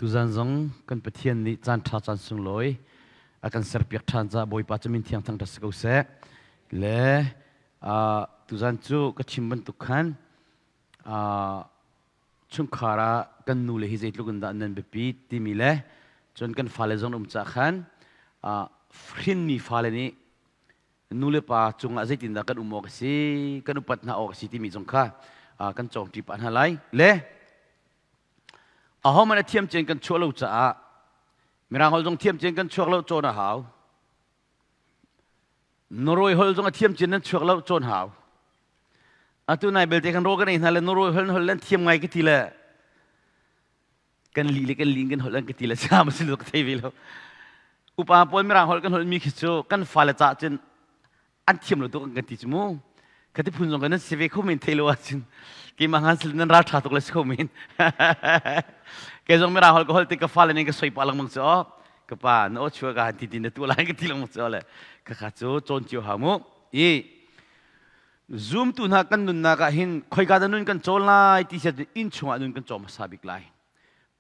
Tuzan zong kan Pathian nih caan ṭha caan sunglawi a kan serpiak ṭhan caah Bawipa cu min thiang thangṭhat si ko seh. Le tuzan cu ka chim bantuk khan chungkhar ah kan nu le hi zeitluk in dah nan biapi timi le cun kan fale zong um cah khan hrinmi fale nih nu le pa cungah zeitindah kan um awk a si, kan upat hna awk a si timi zong kha kan cawngṭi pah hna lai. Le ahohmanh a thiam cen kan chuah lo caah Mirang holh zong thiam cen kan chuak lo cawn a hau. Norway holh zong a thiam cen nan chuak lo cawn hau. Atu nai belte kan ro kan ei hna le Norway holh holh lan thiam ngai ka ti le kan li le kan li kan holh an ka ti le sa ma si lo ka thei ve lo. Upa pawl Mirang holh kan holh mi khi cu kan fale cah cun an thiam lo tuk an kan ti cu mu khati phun zong kan nan si ve kho men thei lo ahcun keimah ngan sil nan ral tha tuk le si kho men ke zong mira hol ka hol te ka fale ning ka soi pa lengmang cu ka pa na o chua ka han ti ti na tu lai ka ti lengmang cu le ka kha cu cawn cio ha mu i zoom tu hna kan nunnak ah hin khoika da nun kan cawn lai ti sia inn chungah nun kan cawm hmasa bik lai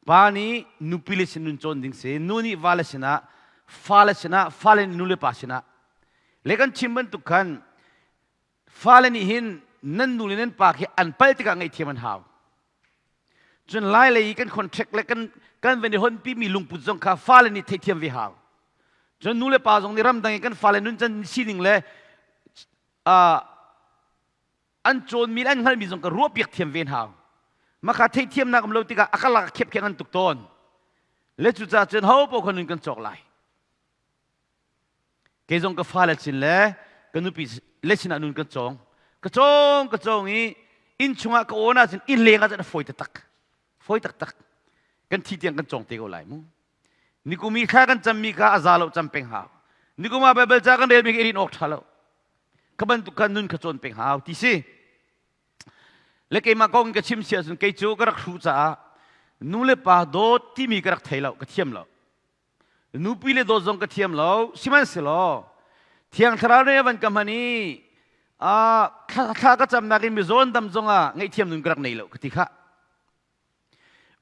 pa nih nupi le sin nun cawn ding si nu nih va le sinah fa le sinah fale nih nu le pa sinah Le kan chim bantuk khan fale nih hin nan nu le nan pa khi an pal tikah ngaihthiam an hau. Cun lai lei i kan contract le kan kan van i honpi mi lungput zong kha fale nih theihthiam ve hau. Cun nu le pa zong nih ramdang i kan fale nuncan sining le an cawnmi le an hngalhmi zong ka ruahpiak thiam ve hau. Maka theihthiamnak um lo tikah a kalak a khep an tuk tawn. Le cucaah cun ho paoh kha nun kan cawk lai. Kei zong ka fale sin le ka nupi le sinah nun ka cawng. Ka cawng ka cawng i inn chungah ka awn ahcun inn leng ahcun a fawi taktak. Fawi taktak. Kan thi tiang kan cawng te ko lai mu. Nikum i thla kan cammi kha a za lo cam peng hau. Nikum ah Bible ca kan relmi kha i rin awk ṭha lo. Ka bantuk khan nun kha cawn peng hau ti si. Le keimah kong in ka chim si ahcun kei cu ka rak hruh caah nu le pa dawt timi ka rak thei lo, ka thiam lo. Nupi le dawt zong ka thiam lo. Sihmanhsehlaw Thiang Thlarau nih a van ka hman i thla ka camnak in mizawn dam zongah ngaihthiam nun ka rak nei lo ka ti khah.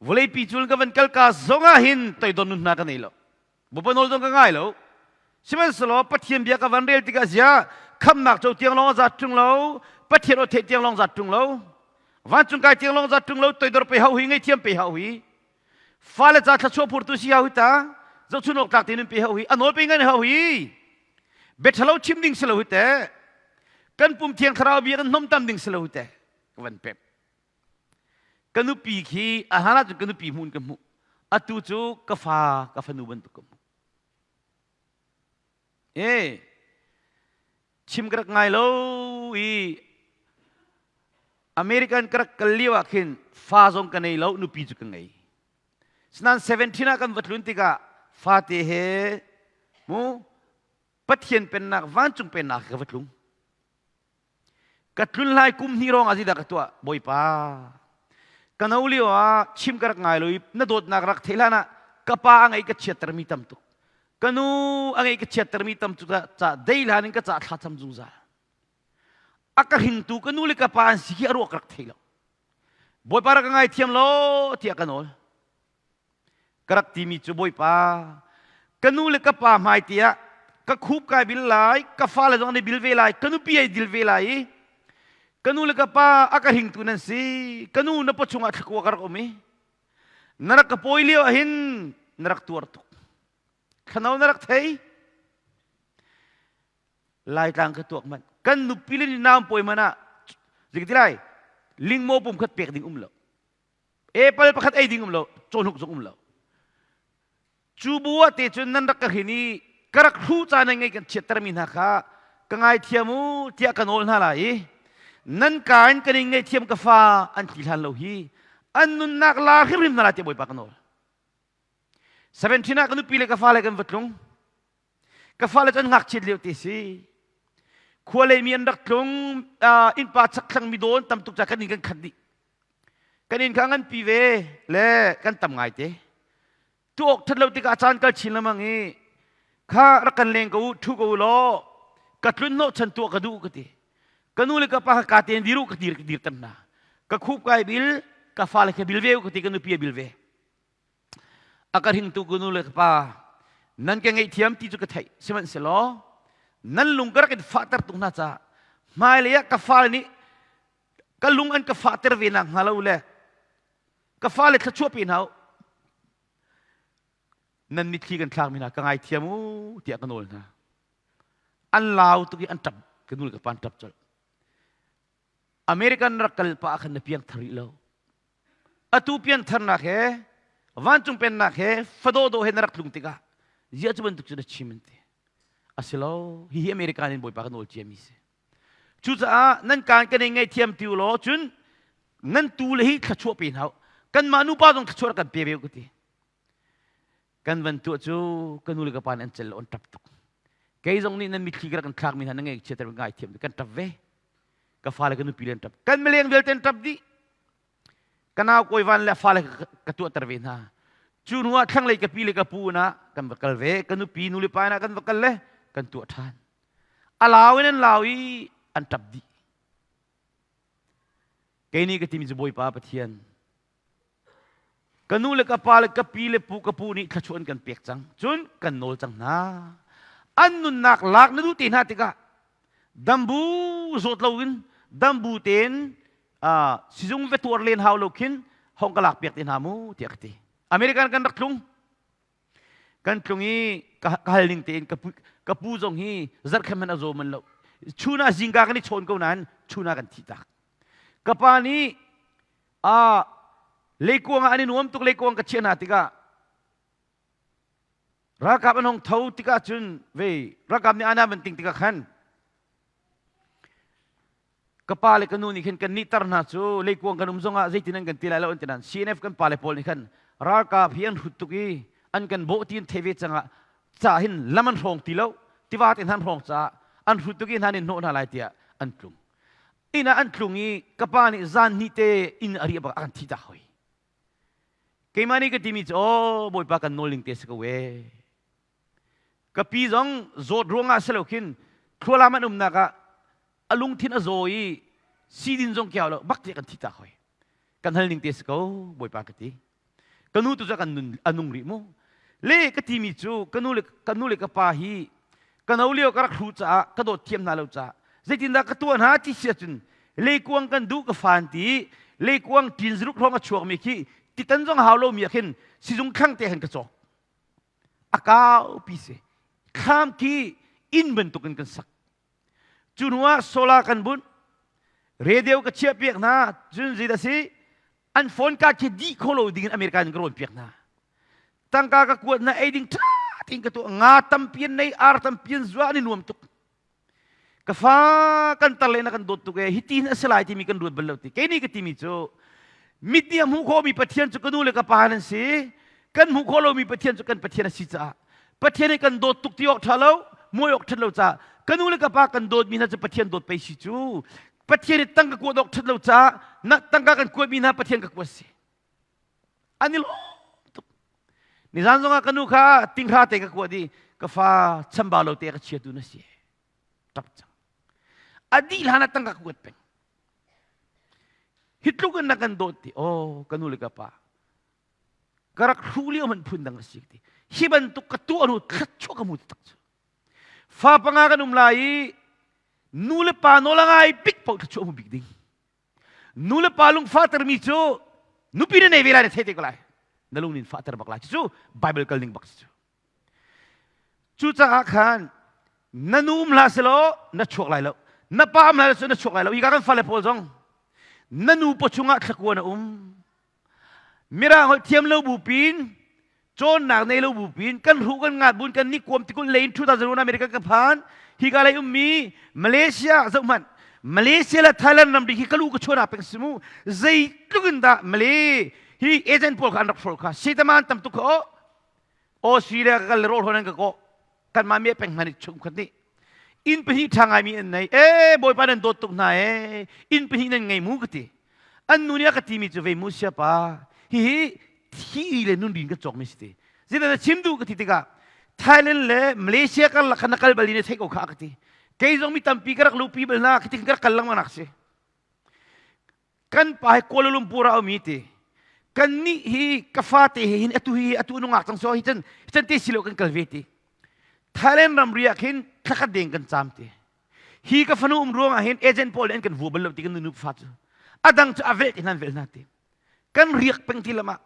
Vawleipi cul ka van kal ka zongah hin toidor nun hna ka nei lo. Bawipa nawl zong ka ngai lo. Sihmanhsehlaw Pathian bia ka van rel tikah zia khamnak co tiang lawng a zat ṭung lo, Pathian aw theih tiang lawng zat ṭung lo, vancung kai tiang lawng zat ṭung lo, toidor pe hau hi, ngaihthiam pe hau hi, Fale ca thluachuah phurtu si hau hi ta zohchun awk tlak tein pe hau hi a nawl pe ngan hau hi bia ṭhalo chim ding si lo hi te kan pum thiang thlarau bia kan hnom tam ding si lo hi te ka van pep ka nupi khi a hlan ahcun ka nupi hmuh in ka hmuh atu cu ka fa ka fanu bantuk ka hmuh e chim ka rak ngai lo i American ka rak kal lio ah khin fa zong ka nei lo nupi cu ka ngei sinain 17 ah kan va tlun tikah fate he mu Pathian pennak vancung pennak ka va tlung ka tlun lai kum hnih rong ah zeidah ka tuah bawipa ka no lio ah chim ka rak ngai lo i na dawtnak rak theih hlan ah ka pa a ngei ka chiattermi tam tuk ka nu a ngei ka chiattermi tam tuk ca dei hlan in ka ca thla cam zungzal a ka hringtu ka nu le ka pa an si khi a ruak rak thei lo bawipa rak ka ngaithiam lo tiah ka nawl ka rak timi cu bawipa ka nu le ka pa hmai tiah ka khup kai bil lai ka fale zong an i bil ve lai ka nupi ai dil ve lai i ka nu le ka pa a ka hringtu nan si ka nu na pawchung ah thlakua ka rak um i na rak ka pawi lio ah hin na rak tuar tuk thlano na rak thei Laitlang ka tuak manh. Kan nupi le naam pawi man ah zing ti lai lingmaw pum khat pek ding um lo. Apple pakhat ei ding um lo, cawhnuk zong um lo. Cu bu ah te cun nan rak ka hrin i ka rak hru ca nan ngei kan chiattermi hna kha ka ngaithiam u tiah ka nawl hna lai i nan ka in kan in ngaihthiam ka fa an ti hlan lo hi an nunnak la hrimhrim hna lai tiah Bawipa ka nawl. 17 ah ka nupi le ka fale kan va tlung. Ka fale cu an ngakchiat lio te si. Khua lei mi an rak tlung, innpa chakthlang mi dawn tam tuk ca kan inn kan khat dih. Kan inn kha ngan pi ve le kan tam ngai te. Tu awk that lo tikah caan kal chin lamang i kha rak kan leng ko u, thu ko u law ka tlun hnawh chan tuah ka duh ka ti. Ka nu le ka pa kha ka ten diru ka dir ka dir tam hna. Ka khup kai bil, ka fale kha bil ve u ka ti, ka nupi a bil ve. A ka hringtu ka nu le ka pa nan ka ngaihthiam ti cu ka theih. Sihmanhsehlaw nan lung ka rak in fahter tuk hna caah hmailei ah ka fale nih ka lung an ka fahter ve nak hnga lo le ka fale thluachuah pe hna u. Nan mitthli kan thlakmi hna ka ngaithiam u tiah ka nawl hna. An lau tuk i an ṭap. Ka nu le ka pa an ṭap colh. American rak kal pah ah khan na piangthar rih lo. Atu piantharnak he vancung pennak he fadawdawh he na rak tlung tikah ziah cu bantuk cu na chim an ti. Asilo, hihi American in Bawipa ka nawl ciami si. Cucaah nan kaan kan ei ngaihthiam ti u law cun nan tu le hi thluachuah pe hna u. Kanmah nupa zong thluachuah rak kan pe ve u ka ti. Kan van tuah cu ka nu le ka pa nih an cel lo an ṭap tuk. Kei zong nih nan mitthli ka rak kan thlakmi hna na ngaihchiat ngai thiam kan ṭap ve. Ka fale ka nupi le an ṭap. Kan mileng vialte an ṭap dih. Ka nau kawi van le fale ka tuahter ve hna. Cu hnu ah thlanglei ka pi le ka pu na kan va kal ve. Ka nupi nu le pa na kan va kal le kan tuah ṭhan. A lau in an lau i an ṭap dih. Kei nih ka timi cu Bawipa Pathian Ka nu le ka pa le ka pi le pu ka pu nih thluachuah an kan pek cang. Cun kan nawl cang hna. An nunnak lak na duh te hna tikah dambu zawt loin dambu tein sizung va tuar len hau lo khin hong ka lak piak te hna mu tiah ka ti. American kan rak tlung. Kan tlung i ka hal ning tein ka pu zong hi zarh khat hmanh a zaw man lo. Chun ah zingka kan i chawn ko nain chun ah kan thih tak. Ka pa nih Ah, leikuang ah an i nuam tuk leikuang ka chiah hna tikah ralkap an hong tho tikah cun ve ralkap nih ana van ting tikah khan ka pa le ka nu nih khin kan nih tar hna cu leikuang kan um zongah zeitin an kan ti lai lo an ti nain CNF kan pa le pawl nih khan ralkap hi an hrut tuk i an kan bawh ti an thei ve cangah ca hin lam an hrawng ti lo tiva te hna an hrawng caah an hrut tuk i hna nih hnawh hna lai tiah an tlung Inn ah an tlung i ka pa nih zan hnih te inn a riah bak a kan thih tak hoi. Keimah nih ka timi cu aw Bawipa kan nawl ning te si ko e. Ka pi zong zawt ruangah si lo khin thlualam an umnak ah a lungthin a zaw i sidin zong kiao lo bak te kan thih tak hoi. Kan hal ning te si ko Bawipa ka ti. Ka nu tu cu kan nun a nung rih mu. Le ka timi cu ka nu le ka nu le ka pa hi ka no lio ka rak hru caah ka dawt thiam hna lo caah zeitindah ka tuah hna ti si ahcun leikuang kan duh ka fan ti leikuang ṭin zuruk hrawng a chuakmi khi titan zong hau lomi ah khin sizung thlang te khan ka cawk a kau pi si thlam khi inn bantukin kan sak Cu hnuah solar kan bunh. Radio ka chiah piak hna. Cun zeidah si? An phone card khi dih kho lo ding in America in ka rawn piak hna. Tangka ka kuat hna ei ding ṭha tein ka tuah. Nga tampi an nei, ar tampi an zua an i nuam tuk. Ka fa kan tar le na kan dawt tuk e hiti hin a si lai timi kan ruat bal lo ti. Kei nih ka timi cu mit nih a hmuh khawhmi Pathian cu ka nu le ka pa nan si. Kan hmuh khawh lomi Pathian cu kan Pathian a si caah Pathian hi kan dawt tuk ti awk ṭha lo, muai awk ṭhat lo caah ka nu le ka pa kan dawtmi hna cu Pathian dawt pei si cu. Pathian hi tangka kuat awk ṭhat lo caah na tangka kan kuatmi hna Pathian ka kuat si. An i lawm tuk. Nizan zongah ka nu kha tinghra te ka kuat i ka fa chambau lo te ka chiatu na si. Ṭap cang. A dih hlan ah tangka ka kuat peng. Hi tluk in na kan dawt ti. Oh, ka nu le ka pa. Ka rak hruh lio hmanh phun dang a si ti. Hi bantuk ka tuah hnu thluachuah ka hmu taktak cu. Fa panga kan um lai i nu le pa nawl a ngai bik paoh thluachuah hmu bik ding. Nu le pa lung fahtermi cu nupi na nei ve lai na thei te ko lai. Na lung nin fahter bak lai. Cucu Bible kal ning bak si cu. Cucaah khan na nu um hlah selaw na chuak lai lo. Na pa um hlah selaw na chuak lai lo. Hi ka kan fale pawl zong na nu pawchung ah thlakua na um. Mirang holh thiam lo bu pin cawnnak nei lo bu pin kan hruh kan ngat bun kan ni kuam tikul lei in 2001 America ka phan hika lei ummi Malaysia zoh hmanh Malaysia le Thailand ramri khi kalu ka chuan peng simu zeitluk in dah Malay hi agent pawl kha an rak hrol kha sitaman tam tuk kha Australia ka kal le rawl hon an ka kawh kanmah me peng hna nih chungkhat nih inn pahnih ṭha ngaimi an nei e bawipa nan dawt tuk hna e inn pahnih nan ngei mu ka ti an nu nih a ka timi cu vei mu siapa hihi thi le nun rin ka cawkmi si ti zeidah na chim duh ka ti tikah Thailand le Malaysia karlak khan na kal bal in thei ko kha ka ti kei zong mi tampi ka rak lupi bal na ka ti ka rak kal lengmang nak si kan pa hi Kuala Lumpur ah a um i ti. Kannih hi ka fate he hin atu hi atu nungak cang so hi cun cun te silo kan kal ve ti. Thailand ramri ah khin thlakhat deng kan caam ti. Hi ka fanu um ruang ah hin agent pawl an kan vu bal lo ti kan nu fa cu. Adang cu a velh ti hnan velh hna ti. Kan riak peng ti lama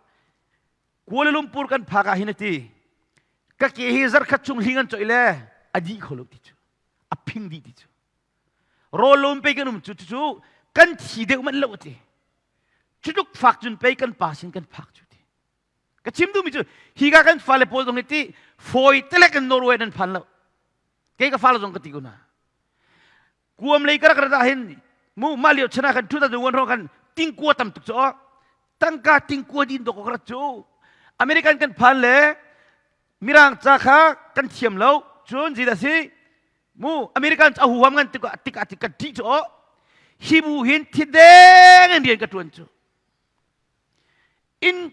Kuala Lumpur kan phak ah hin ati ka ke hi zarkhat chung hling an coih le a dih kho lo ti cu. A phing dih ti cu. Rawl lawm pei kan um cu cu kan thi deuh manh lo ati. Cutluk fak cun pei kan pa sin kan phak cu ti. Ka chim duhmi cu hi ka kan fale pawl zong hi ti fawi telek in Norway nan phan lo. Kei ka fale zong ka ti ko hna. Kuam lei ka rak rat ah hin mu mah lio chan ah khan 2001 hrawng khan tingkua tam tuk cu tangka tingkua din dawk ka rat cu American kan phan le Mirang ca kha kan thiam lo cun zeidah si mu American a huham ngan tikah tikah tik ka ṭih cu aw hi bu hin thi deng in rian ka ṭuan cu inn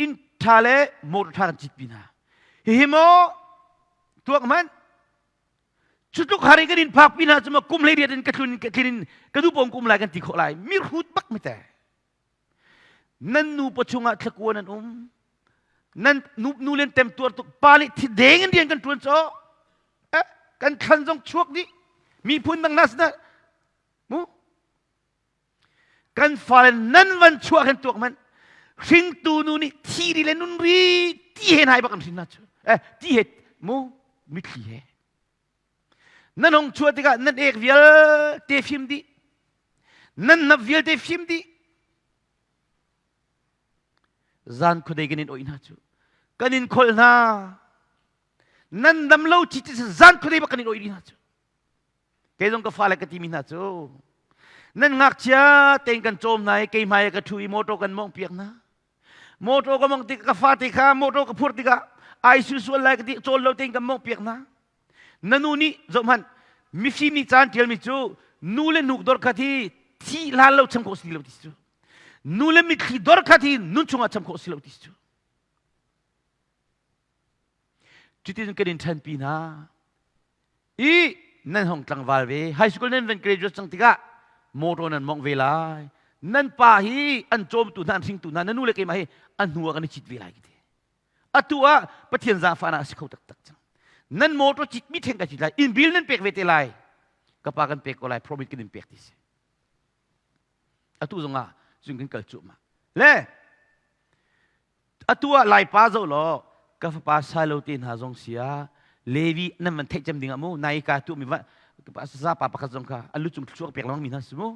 inn ṭha le motor ṭha kan cit pi hna hihi maw tuak hmanh cu tluk har in kan in phak pi hna cu ma kum hlei riat in ka tlun ka tlin in ka du pong kum lai kan ti khawh lai mi hrut bak mi te Nan nupa chungah thlakua nan um. Nan nu, nu len temtuar tuk pa nih thi deng in rian kan ṭuan caw. Eh, kan thlan zong chuak dih. Miphun dang hna sinah mu kan fale nan van chuah kan tuak man hringtu nu nih thi ri le nun ri ti he nai bak an hrin hna cu eh ti he mu mitthli he Nan hung chuah tikah nan ek vialte fim dih. Nan hnap vialte fim dih. Zan khuadei kan in oih hna cu. Kan in kholh hna. Nan dam lo chi ti zan khuadei bak kan in oih rih hna cu. Kei zong ka fale ka timi hna cu. Nan ngakchia tein kan cawm hna i kei hmai ka ṭhu i motor kan mawngh piak hna. Motor ka mong tik ka fate kha motor ka phur tikah ai su sual lai ka ti cawl lo tein kan mong piak hna. Na nu nih zoh hmanh mifim nih caan ṭialmi cu nu le nuk dor khat hi thi hlan lo cham khawh si lo ti cu. Nu le mitthli dor khat hi nun chungah cham khawh si lo ti cu. Cutin kan in ṭhanpi hna. I nan hong tlangval ve. High school nan van graduate cang tikah motor nan mongh ve lai. Nan pa hi an cawmtu hna, an hringtu hna, na nu le keimah hi a hnu ah kan i cit ve lai ti. Atu ah Pathian zaangfahnak a si kho taktak cang. Nan motor cit mi theng ka cit lai. Inn bill nan pek ve te lai. Ka pa kan pek ko lai, promise kan in pek ti si. Atu zong ah cun kan kal cuahmah. Le Atu ah Laipa zoh law ka fapa Silo te hna zong sia Levi nan van theih cem ding ah mu nai ka tu mi va zapa pakhat zong kha an lu cung thluak pek lengmang mi hna si mu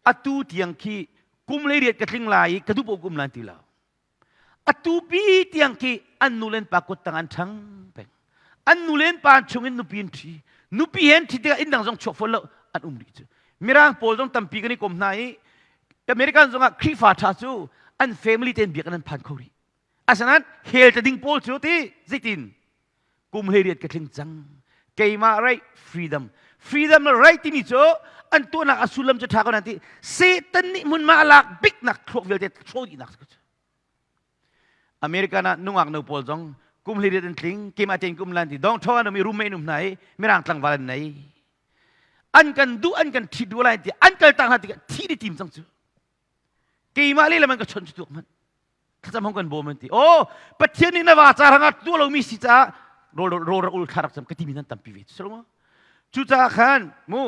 atu tiang khi kum lei riat ka tling lai i ka duh kum lan ti lo atu pi tiang khi an nu len pa kut tang an ṭhang peng an nu len pa chung in nupi in ṭhi nupi hen ṭhi tikah inn dang zong chuak fawn lo an um rih cu mirang pawl zong tampi kan i kom hna i American zongah Khrihfa ṭha cu an family tein biakinn an phan kho rih. Asinain hell ta ding pawl cu ti zeitin kum 18 ka tling cang. Keimah right freedom. Freedom le right timi cu an tuahnak a sullam cu ṭha ko nan ti. Satan nih hmunhma a lak biknak thluak vialte throw dihnak cu. American ah nungak no pawl zong kum 18 an tling keimah tein kum lan ti dong ṭho an um i roommate um hna i mirang tlangval an nei. An kan duh an kan ṭhit duh lai ti an kal tak hna tikah thi di tim cang cu keimah lehlam an ka chawnh cu tuak hmanh thlacam hong kan bawm an ti oh Pathian nih na va ca rangah tuah lomi si caah rawl rawl rak ul thla rak cam ka timi nan tampi ve cu maw cucaah khan mu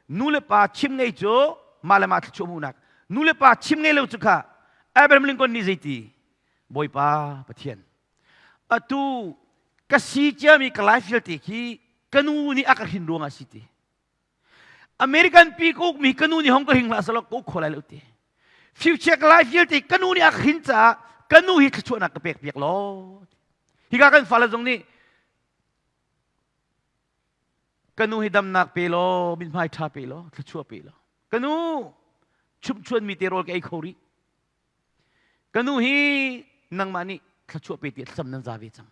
nu le pa chim ngei cu mah le mah thluachuah hmuhnak nu le pa chim ngei lo cu kha Abraham Lincoln nih zeiti Bawipa Pathian atu ka si ciami ka life vialte khi ka nu nih a ka hrin ruangah si ti American pi ka ukmi ka nu nih hong ka hring hlah selaw ka uk kho lai lo ti future ka life vialte ka nu nih a ka hrin caah ka nu hi thluachuahnak ka pek piak law hika kan fale zong nih ka nu hi damnak pe law mithmai ṭha pe law thluachuah pe law ka nu chumhchuanmi te rawl ka ei kho rih Ka nu hi nangmah nih thluachuah pe ti thlacam nan za ve cang.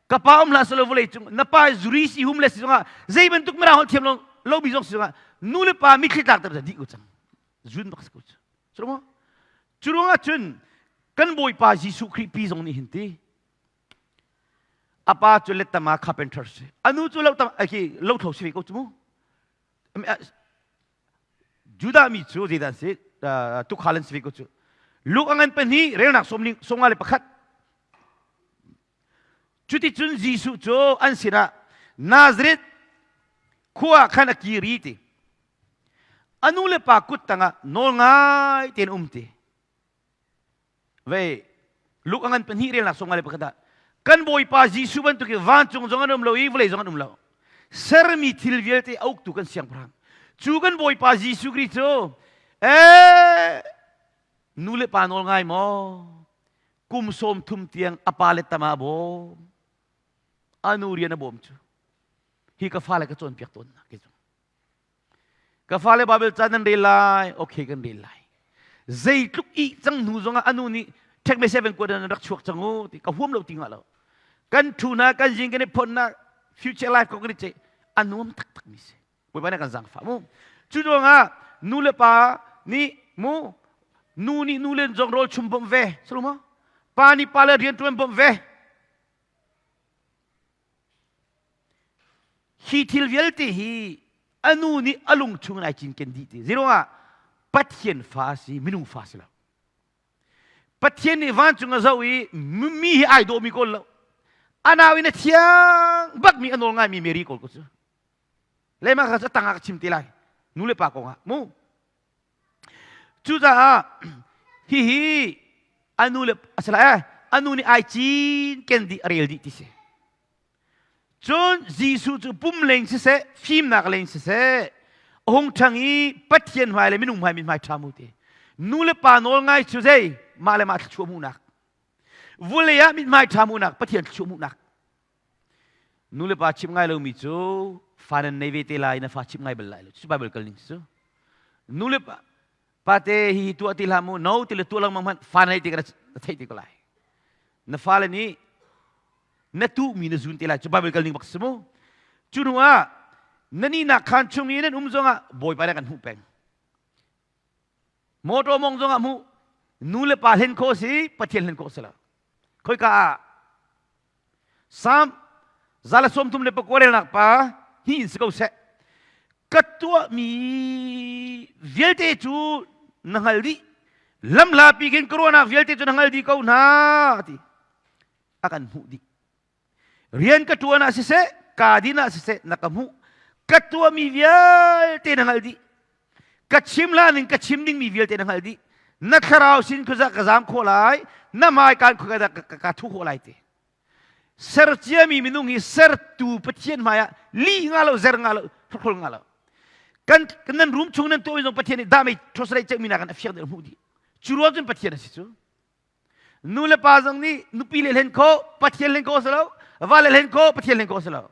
Ka pa um hlah selaw vawlei cung na pa zuri si hum le si zongah zei bantuk mirang holh thiam lo lomi zong si zongah nu le pa mitthli tlak ter dih ko cang. Zun bak si ko cu. Cu ruang cu ruangah cun kan Bawipa Jesuh Khrih pi zong nih hin ti a pa cu lettama carpenter si a nu cu lo tam khi lothlo si ve ko cu mu Judah mi cu zeidah an si? Tuukhal an si ve ko cu. Luke a ngan pahnih relnak 51. Cuticun Jesuh cu an sinah Nazareth khua ah khan a kir i ti. A nu le pa kut tangah nawl ngai tein um ti. Vei Luke a ngan pahnih relnak 51 ah kan Bawipa Jesuh bantuk i vancung zong an um lo i vawlei zong an um lo. Sermi thil vialte a uktu kan siangpahrang. Cu kan Bawipa Jesuh Khrih cu ee nu le pa nawl ngai maw kum 30 tiang a pa le tama a bawm a nu rian a bawm cu hi ka fale ka cawnpiak tawn hna kei cu ka fale Bible ca nan rel lai okay kan rel lai zeitluk i cang hnu zongah a nu nih ṭhek me seven kuat nan rak chuak cang u ti ka huam lo ti nga lo kan thu na kan jing kan i phon na future life ko kan i ce a nuam taktak mi si Bawipa nih kan zaangfah mu. Cu ruangah nu le pa nih mu nu nih nu le zong rawl chum bawmh ve salu maw? Pa nih pa le rian ṭuan bawmh ve. Hi thil vialte hi a nu nih a lung chung in ai cinken dih ti. Zeiruangah Pathian fa a si, minung fa si lo. Pathian nih vancung a zoh i mi hi ai dawhmi kawl lo. A nau in a thiang bakmi a nawl ngaimi Mary kawl ko cu. Le mah kha tangah ka chim te lai nu le pa kongah mu cucaah hihi anu le asala eh anu nih ai cin ken dih a rel dih ti si cun Jesuh cu pum leng siseh fimnak leng siseh a hung ṭhang i Pathian hmai le minung hmai mithmai ṭha mu ti nu le pa nawl ngai cu zei mah le mah thluachuah hmuhnak vulei ah mithmai ṭha hmuhnak Pathian thluachuah hmuhnak Nu le pa chimh ngai lomi cu fa nan nei ve te lai na fa chimh ngai bal lai lo. Cu Bible kal ning cu. Nu le pa pate hi tuah ti hlah mu no ti le tuah lengmang hmanh fa nei ti ka na theih ti ko lai. Na fale nih na tuhmi na zun te lai cu Bible kal ning bak si mu. Cu hnu ah na nihnak khaan chung i nan um zongah Bawipa nih kan hmuh peng. Motor mong zongah hmuh nu le pa hlen khawh si Pathian hlen khawh si lo. Khoika ah Psalm 139 relnak pa hi in si ko seh. Ka tuahmi vialte cu na hngal dih. Lamhlapi khin ka ruahnak vialte cu na hngal dih ko hna ti. A kan hmuh dih. Rian ka ṭuan ah siseh, kaa din ah siseh na ka hmuh. Ka tuahmi vialte na hngalh dih. Ka chim hlan in ka chim dingmi vialte na hngalh dih. Na thlarau sin khuazah ka zaam khawh lai, na hmaikaan khuazah ka, ka thu khawh lai ti. Ser ciami minung hi sertu Pathian hmaiah li nga lo, zer nga lo, hrokhol nga lo. Kan nan room chung nan tuahmi zong Pathian nih dahmei ṭhawsalei ceihmi nakin a fiang deuh hmuh dih. Cu ruang cun Pathian a si cu. Nu le pa zong nih nupi le hlen khawh, Pathian hlen khawh a si lo. Va le hlen khawh, Pathian hlen khawh a si lo.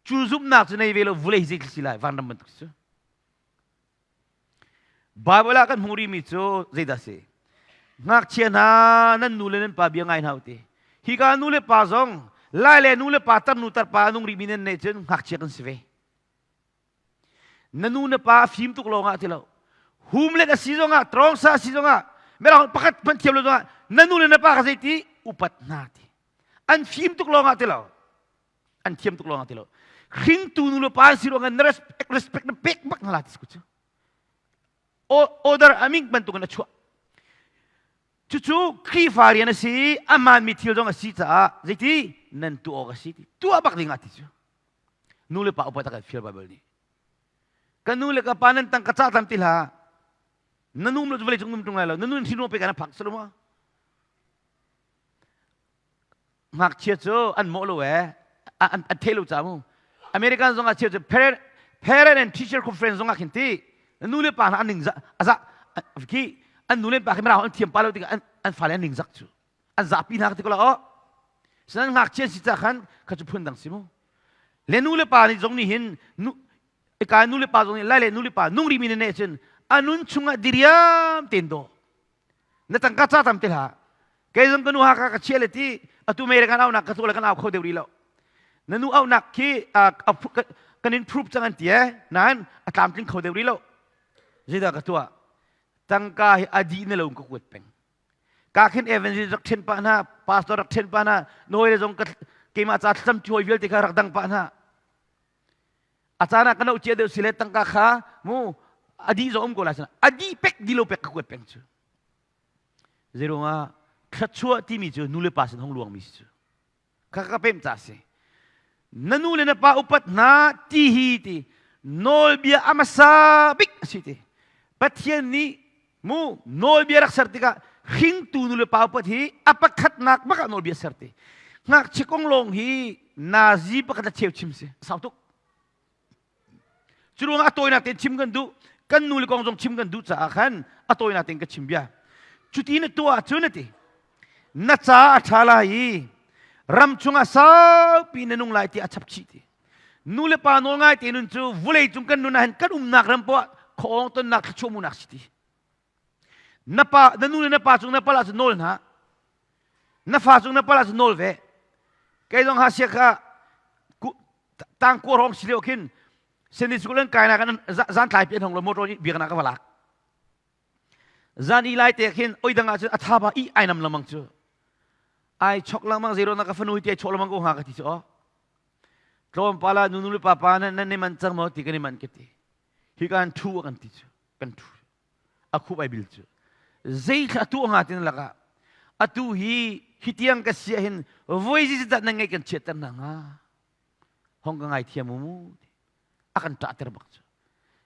Cu zumhnak cu nei ve lo vulei zei si lai vanram bantuk cu. Bible ah kan hmuh rihmi cu zeidah si? Ngakchia hna nan nu le nan pa bia ngai hna u ti. Hika nu le pa zong lai le nu le pa tarnu tarpa a nung rihmi nan neih cun ngakchia kan si ve. Na nu na pa a fim tuk lawngah ti lo. Hum let a si zongah, trawngsa a si zongah, mirang pakhat hmanh thiam lo zongah na nu le na pa kha zeiti upat hna ti. An fim tuk lawngah ti lo. An thiam tuk lawngah ti lo. Hringtu nu le pa an si ruangah na respect, respect na pek bak hna la ti cu. Order aming bantukin a chuah. Cucu Khrihfa rian a si i a hmaanmi thil zong a si caah zeiti nan tuah awk a si ti tuah bak ding ah ti cu. Nu le pa upat a kan fial Bible nih. Ka nu le ka pa nan tang ka cah tam ti hlah. Na nu lo vawlei cung num tung lai lo. Na nu hrin pe kan phak salo ma. Ngakchia cu an mawh lo ee. An an thei lo ca mu. American zong ah chia cu parent parent and teacher conference zong ah khin ti nu le pa hna an ning za aza khi an nu le pa khi mirang an thiam pa lo tikah an an fale an ning zak cu. An zapi hna ka ti ko la oh. Sinan ngakchia si ca khan kha cu phun dang si mu. Le nu le pa nih zong nih hin nu ka nu le pa zong nih lai le nu le pa nung rimi ne cun a nun chungah diriam ten do na tangka ca tam te hlah kei zong ka nu ha ka chia le ti atu mei kan aunak ka tu le kan au kho deuh rih lo na nu aunak khi kan in proof cang an ti e nain a tlamtling kho deuh rih lo zeidah ka tuah tangka hi a di na lo ka kuat peng ka khin evangelist rak ṭhen pah hna pastor rak ṭhen pah hna nawi le zong ka keimah ca thlacam ṭi hawi vialte kha rak dang pah hna a caan ah ka no cia deuh si le tangka kha mu A dih zong um ko lai sana. A dih pek di lo pek ka kuat peng cu. Zeiruangah thluachuah timi cu nu le pa sin hong luangmi si cu. Kha ka pem ca si. Na nu le na pa upat hna ti hi ti nawlbia a hmasa bik a si ti. Pathian nih mu nawlbia rak ser tikah hringtu nu le pa upat hi a pakhatnak bak ah nawlbia ser ti. Ngakchia kong lawng hi nazi pakhat a cheu chim si. Sau tuk. Curuangah a tawinak tein chim kan duh. Kan nu le kong zong chim kan duh caah khan a tawinak tein ka chim bia. Cuti na tuah ahcun a ti. Na ca a ṭha lai i ram chungah saupi na nung lai ti a chap chih ti. Nu le pa nawl ngai te nun cu vulei cung kan nun ah hin kan umnak ram poah khuaawng tonnak thluachuah munak si ti. Na pa na nu le na pa cung na pal ahcun nawl hna. Na fa cung na pal ahcun nawl ve. Kei zong ha sia kha tang kua hrawng si lio khin Sunday school an kai nak an zan tlai pi an hong lo motor nih biaknak ka va lak. Zan i lai te khin oi dang ah cun a tha ba i ai nam lamang cu. Ai chok lamang zero na ka fanu ti ai chok lamang ko hnga ka ti cu o. Tlawm pala nu nu le papa nan nan man cang maw ti kan i man ka ti. Hi kan thu kan ti cu kan thu. A khup ai bil cu. Zei thla tu hnga tin lakah atu hi hi tiang ka sia hin voi zi dah nan ngai kan chiatter na nga. Hong ka ngai thiam mu a kan ṭahter bak cu.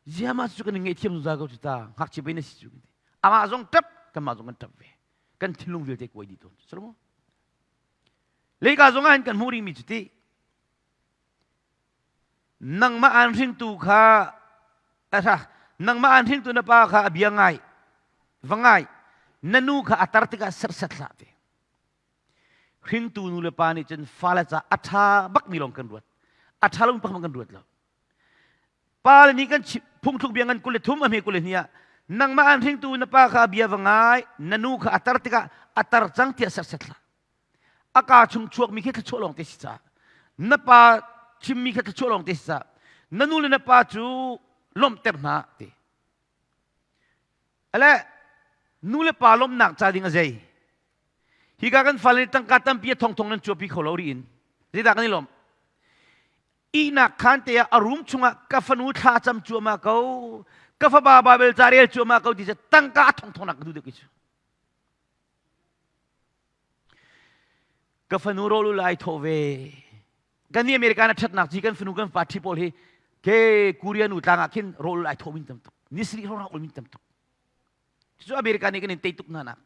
Ziama cu kan ngaihthiam zungzal ko cu ta ngakchia pei na si cu kan ti. Amah zong ṭap kanmah zong kan ṭap ve. Kan thinlung vialte kuai dih tawn cu. Maw? Leika zong ah hin kan hmuh rihmi cu ti. Nangmah aan hringtu kha asa nangmah aan hringtu na pa kha a bia ngai va ngai na nu kha a tar tikah serhsat hlah te. Hringtu nu le pa nih cun fale ca a ṭha bakmi lawng kan ruat. A ṭha lomi pakhat kan ruat lo. Pa le nih kan phungthluk bia ngan 23 a hme 22 ah nangmah aan hringtu na pa kha bia va ngai, na nu kha a tar tikah a tar cang tiah serhsat hlah. A kaa chung chuakmi khi thluachuah lawng te si caah na pa chimmi kha thluachuah lawng te si caah na nu le na pa cu lawmhter hna ti. Ale nu le pa lawmhnak ca ding a zei? Hika kan fale nih tangka tampi a thongthong nan cuapi kho lo riin. Zeidah kan i lawmh? Ihnak khaan te ah a room chungah ka fanu thla cam cuahmah ko, ka fapa Bible ca rel cuahmah ko ti cu tangka a thongthong nak ka duh deuh ki cu. Ka fanu rawl ul ai thawh ve. Kan nih America na ṭhatnak ci kan fanu kan fa ṭhi pawl hi ke Korea nu tlang ah khin rawl ul ai thawh min tam tuk. Ni sarih hrawng ul min tam tuk. Cucu America nih kan in tei tuk hna nak.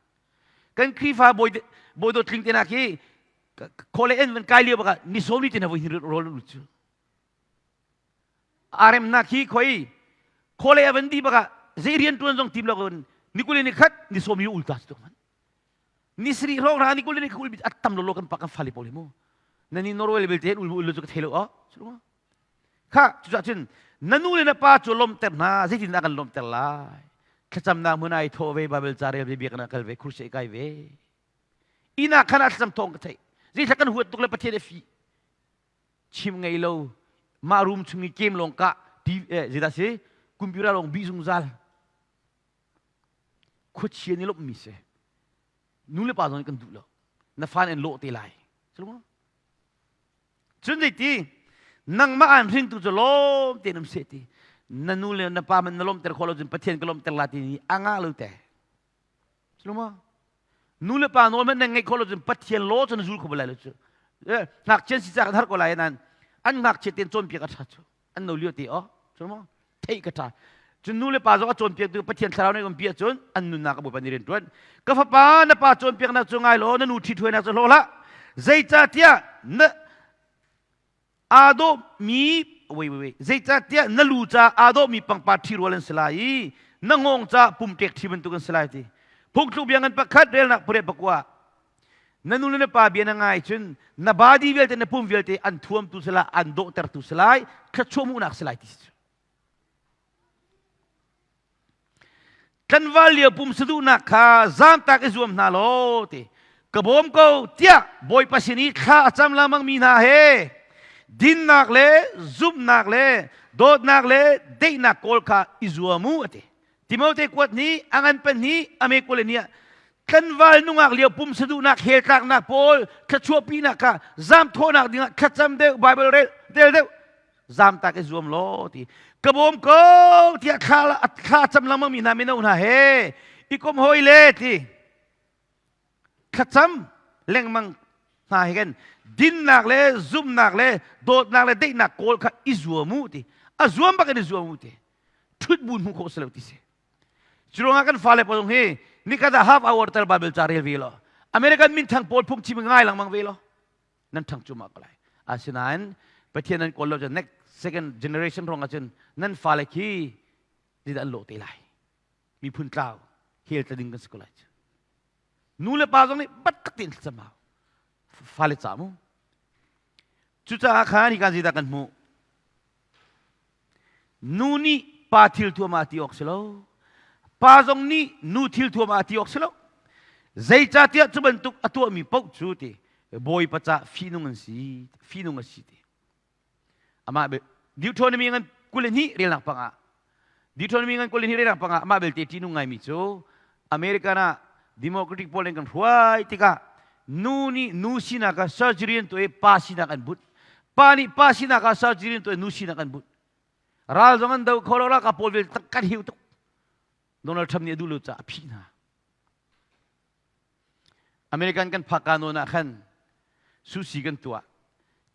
Kan Khrihfa bawi bawi dawt tling te nak hi khawle en van kai lio baka ni sawm ni te na voi hin rawl ul cu. Aremnak hi khoi khawle avan di baka zei rian tuan zong tim lo ni kul ni khat ni sawm ni ul ta tu man. Ni sri hrawng ra ni kul ni kul at tam lo lo kan pak kan fali pawl hi mu. Na ni Norway level te ul ul cu ka thei lo a. Kha cucah cun na nu le na pa cu lawmhter hna zeitindah kan lawmhter lai thlacamnak hmun ai thawh ve Bible ca rel ve biakinn ah kal ve crusade kai ve inn ah khan ah thlacam thawng ka theih zeithla kan huat tuk le Pathian a fi chim ngei lo mah room chung i game lawng kah TV eh zeidah si computer lawng bih zungzal khuachia nih lawmhmi si nu le pa zong nih kan duh lo na fa nih an lawh te lai Cun zeiti nangmah aan hringtu cu lawm tein um seh ti na nu le na pa man na lawmter khawh lo cun Pathian ka lawmter la ti ni a ngah lo te. Cu Nu le pa nawl man na ngeih khawh lo cun Pathian law cu na zul kho bal lai lo cu. Ngakchia si ca kan har ko lai nan an ngakchia tein cawnpiak a ṭha cu. An no lio te o. Cu maw? Theih ka ṭha. Cun nu le pa zong a cawnpiaktu Pathian thlarau nih kan piah cun an nunnak a Bawipa nih rian ṭuan. Ka fapa na pa cawnpiaknak cu ngai law na nu ṭhithuainak cu hlaw hlah. Zeicahtiah na aa dawhmi wait wait wait zeicahtiah na lu ca aa dawhmi pangpar ṭhirual an si lai i na hngawng ca pumṭek ṭhi bantuk an si lai ti. Phungthluk bia ngan pakhat relnak pariat pakua na nu le na pa bia na ngai cun na body vialte na pum vialte an thuamtu si lai an dawhtertu si lai thluachuah hmuhnak si lai ti si cu. Tlanval lio pum saduhnak kha zaamtak i zuam hna law ti ka bawm ko tiah Bawipa sin i thla a cam lengmang mi hna he dinnak le zumhnak le dawtnak le daihnak kawl kha i zuam u a ti. Timote kuat nih a ngan pahnih a me kul ni ah tlanval nungak lio pum saduhnak heltlaknak pawl thluachuahpinak kha zamthawhnak dingah thlacam deuh Bible rel del deuh. Zamtak i zuam law ti. Ka bawm ko tiah thla thla cam lengmang mi hna mino hna he i kom hawi le ti. Thlacam lengmang hna he kan dinnak le zumnak le dawtnak le daihnak kawl kha i zuam u ti. A zuam bak in i zuam u ti. Ṭhut bu hmuh khawh si lo ti si. Curuangah kan fale pawl hi nikhat ah half hour tal Bible ca rel ve law American minthang pawl phungchim ngai lengmang ve law nan ṭhang cuahmah ko lai. Asinain Pathian nan kawl lo cun next second generation rong ahcun nan fale khi zeidah an lawh te lai. Miphun tlau hel tla ding kan si ko lai cu. Nu le pa zong nih bat tak tein thlacam hau. Fale ca mu. Cucaah khan hika zeidah kan hmuh? Nu nih pa thil thuam ah ti awk si lo. Pa zong nih nu thil thuam ah ti awk si lo. Zeicahtiah cu bantuk a tuahmi paoh cu ti Bawipa ca fihnung an si, fihnung a si ti. Amah Deuteronomy ngan 22 relnak pangah Deuteronomy ngan 22 relnak pangah amah belte ṭihnung ngaimi cu American ah Democratic pawl in kan hruai tikah nu nih nu sinak ah surgery an tuah i pa sinak an but pa nih pa sinak ah surgery an tuah i nu sinak an but ral zong an do kho lo ralkap pawl vialte kan hiu tuk Donald Trump nih a duh lo caah a phih hna American kan phak ka nawn ah khan sushi kan tuah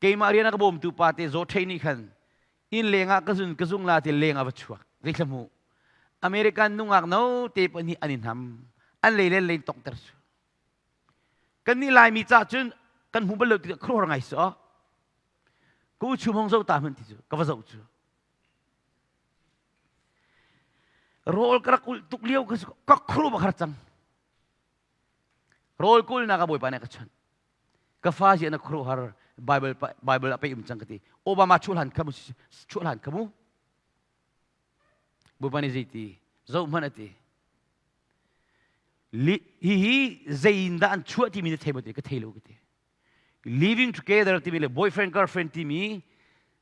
keimah rian a ka bawmtu pa te Zaw Ṭhei nih khan inn leng ah ka zun ka zung la ti leng ah va chuak zeithla hmu American nungak no te pahnih an i hnam an lei le lei tongter su kan nih Laimi ca cun kan hmu bal lo ti khuaruahhar ngai su ka u chum hong zo ta hman ti cu ka va zoh cu rawl ka rak ulh tuk lio ka ka khru ba khar cang Rawl kulnak a Bawipa nih a ka chawnh. Ka fa ziah na khuaruahhar Bible Bible a pei um cang ka ti. Obama chuhlan kha mu chuhlan kha mu. Bawipa nih zeiti zoh hmanh a ti. Hihi zei in dah an chuah timi na thei maw ti ka thei lo ka ti. Living together timi le boyfriend girlfriend timi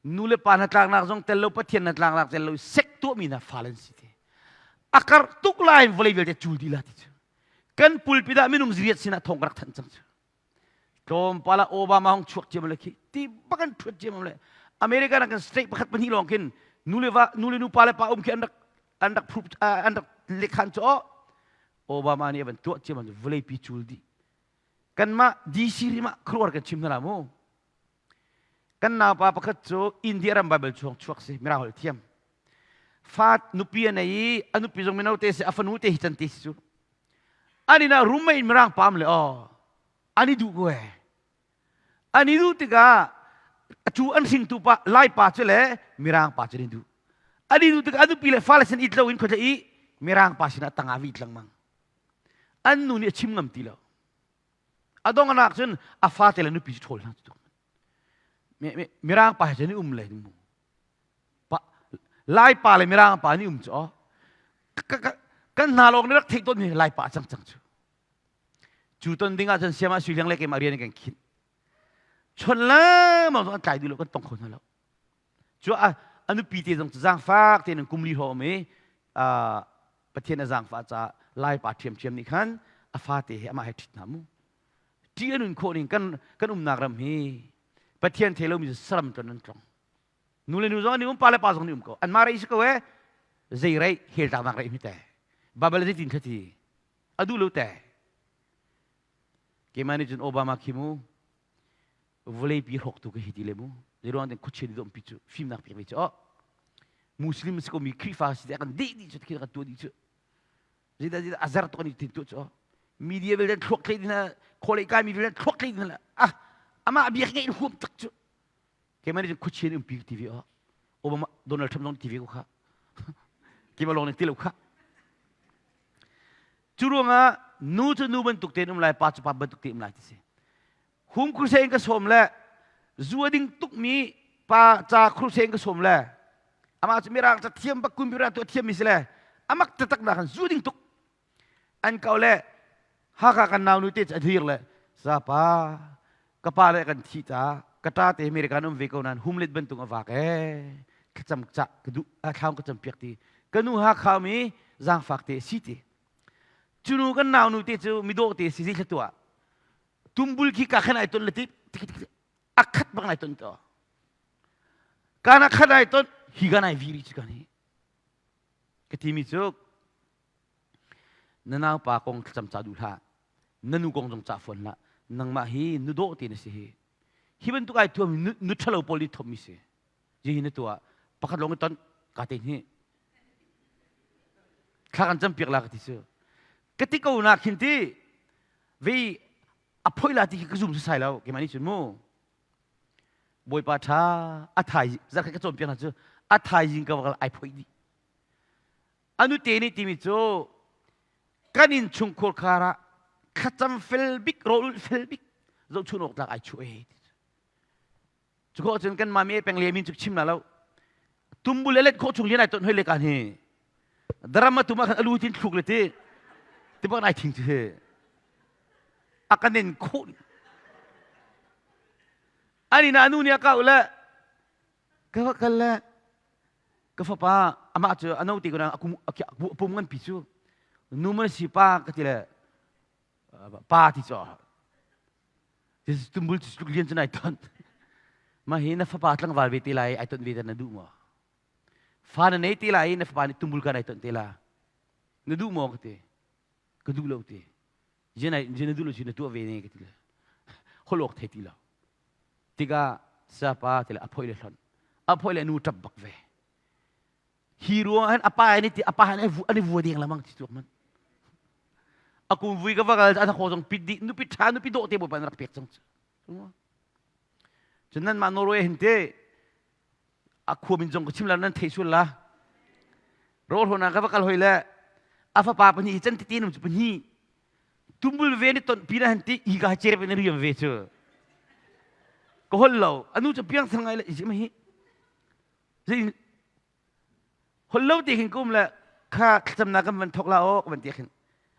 nu le pa hnatlaknak zong tel lo Pathian hnatlaknak tel lo sek tuahmi na fale an si ti. A karh tuk lai in vawlei vialte cul dih la ti cu. Kan pulpit ah minung ziriat sinah thawng ka rak thanh cang cu. Tlawmpal ah Obama hong chuak ciam le khi ti bak an thuat ciam le America rak kan state pakhat pahnih lawng khin nu le va nu le nu pa le pa um khi an rak an rak proof an rak lekhan cu Obama nih a van tuah ciam vawlei pi cul dih kanmah DC rim ah khuaruahhar kan chim hna la mu kan naupa pakhat cu India ram Bible chuang chuak si mirang holh thiam fa nupi a nei i a nupi zong mino te si a fanu te hi can te si cu an inn ah roommate mirang pam le aw an i duh ko e an i duh tikah cu an hringtu pa lai pa cu le mirang pa cu an i duh an i duh tikah a nupi le fale sin it lo in khuatla i mirang pa sinah tangah vi lengmang an nu nih a chim ngam ti lo a donganak cun a fate le nupi cu ṭhawl hna cu mirang pa he cun i um le mu pa lai pa le mirang pa nih um cu kan hna lawng nih rak theih tawn mi lai pa cang cang cu cu ton ding ah cun siama sui leng le keimah rian kan khinh chon lamang zong an tlai duh lo kan tong kho hna lo Cu a nupi te zong cu zaangfak tein kum li hrawm i Pathian a zaangfah caah Laipa ṭhiamṭhiam nih khan a fate he amah he ṭhit hna mu. Ṭih a nun khawh ning kan kan umnak ram hi Pathian thei lomi cu saram ton an tlong. Nu le nu zong an i um, pa le pa zong an i um ko. Anmah rei si ko e. Zei rei hel tlaknak rei mi te. Bible zeitin thati a duh lo te. Keimah nih cun Obama khi mu vawleipi hrawktu ka hi ti le mu zeiruang den khuachia nih pi cu fimnak pek ve cu oh muslim si ko mi khrihfa si kan deh dih cu kan tuah dih cu zeidah zeidah azar tuk an tin tuah cu media vialte thluak tlei ding kholei kai mi vialte thluak tlei ding ah amah biak ngeih huam tak cu keimah nih khuachia nih umpi TV oh Obama Donald Trump zong TV ko kha keimah lawng nih ti lo kha cu ruangah nu cu nu bantuk tein um lai pa cu pa bantuk tein um lai ti si Hum crusade in ka sawm le zu a ding tukmi pa ca crusade in ka sawm le amah cu mirang ca thiam bak computer tuah thiam mi si le amak taktak nak khan zu ding tuk an kau le Hakha kan nau nu te cu a dir le sapa ka pa le kan thi ta ka ta te American um ve ko nan humlet bantung a vak e thlacam ca ka duh a thlaung ka cam piak ti ka nu Hakha mi zaangfak te si ti cu nu kan nau nu te cu midawh te si zi thla tuah tumbul khi ka khan ai ton le ti a khat bang ai ton to. Kana khat ai ton hi kan ai viri cu kan hi. Ka timi cu na naupa kong thlacam ca duh hlah. Na nu kong zong ca fawn hlah. Nangmah hi nu dawh te na si hi. Hi bantuk ai thuam nu ṭhalo pawl nih thommi si. Hi na tuah pakhat lawng i ton ka te hi. Thla kan cam piak la ka ti cu. Ka ti ko na khin ti vi a phoi la ti khi ka zum sai lo keimah nih cun mu. Bawipa ṭha a thai zarkhat ka cawnpiak hna cu a thaizing ka va ai phoih dih. Anu te nih timi cu kan inn chungkhur khar ah thlacam fel bik rawlulh fel bik zohchun awk tlak ai chuah e. Cu khawh cun kan mami peng le min cu chim la lo. Tumbul le let khawh chung lian ai ton hoi le kan hi. Daram a tum ah khan alu tin thluk le ti. Ti bak nai thing cu hi. A kan en khawh. Ani na nu nih a kau le ka va kal le ka fapa amah cu a no te ko na a pum ngan pi cu nu man si pa ka ti le pa ti cu tumbul cu lian cu nai ton mah hi na fapa tlangval ve te lai ai ton ve na duh maw fa na nei te lai na fapa nih tumbul ka nai ton te la na duh maw ka ti ka duh lo ti je na duh lo si na tuah ve ne ka ti le holh awk thei ti lo tikah sapa ti le a phoi le hlon a phoi le nu ṭap bak ve hi ruang han apa ni ti apa han an i vua deng lamang ti tuak man a kum vui ka va kal a kho zong pit di nupi ṭha nupi dawh te bawipa rak pek cang cu cun nan mah Norway hin te a khua min zong ka chim la nan thei sual la rawl hona ka va kal hoi le a fapa pahnih hi chan tete num cu pahnih tumbul ve ni ton pi na han ti i ka cher pe na riam ve cu ka hol lo anu cu piang thang ngai le i ma hi zei hol lo te khin kum le kha thlacamnak kan van thok la o ka van ti khin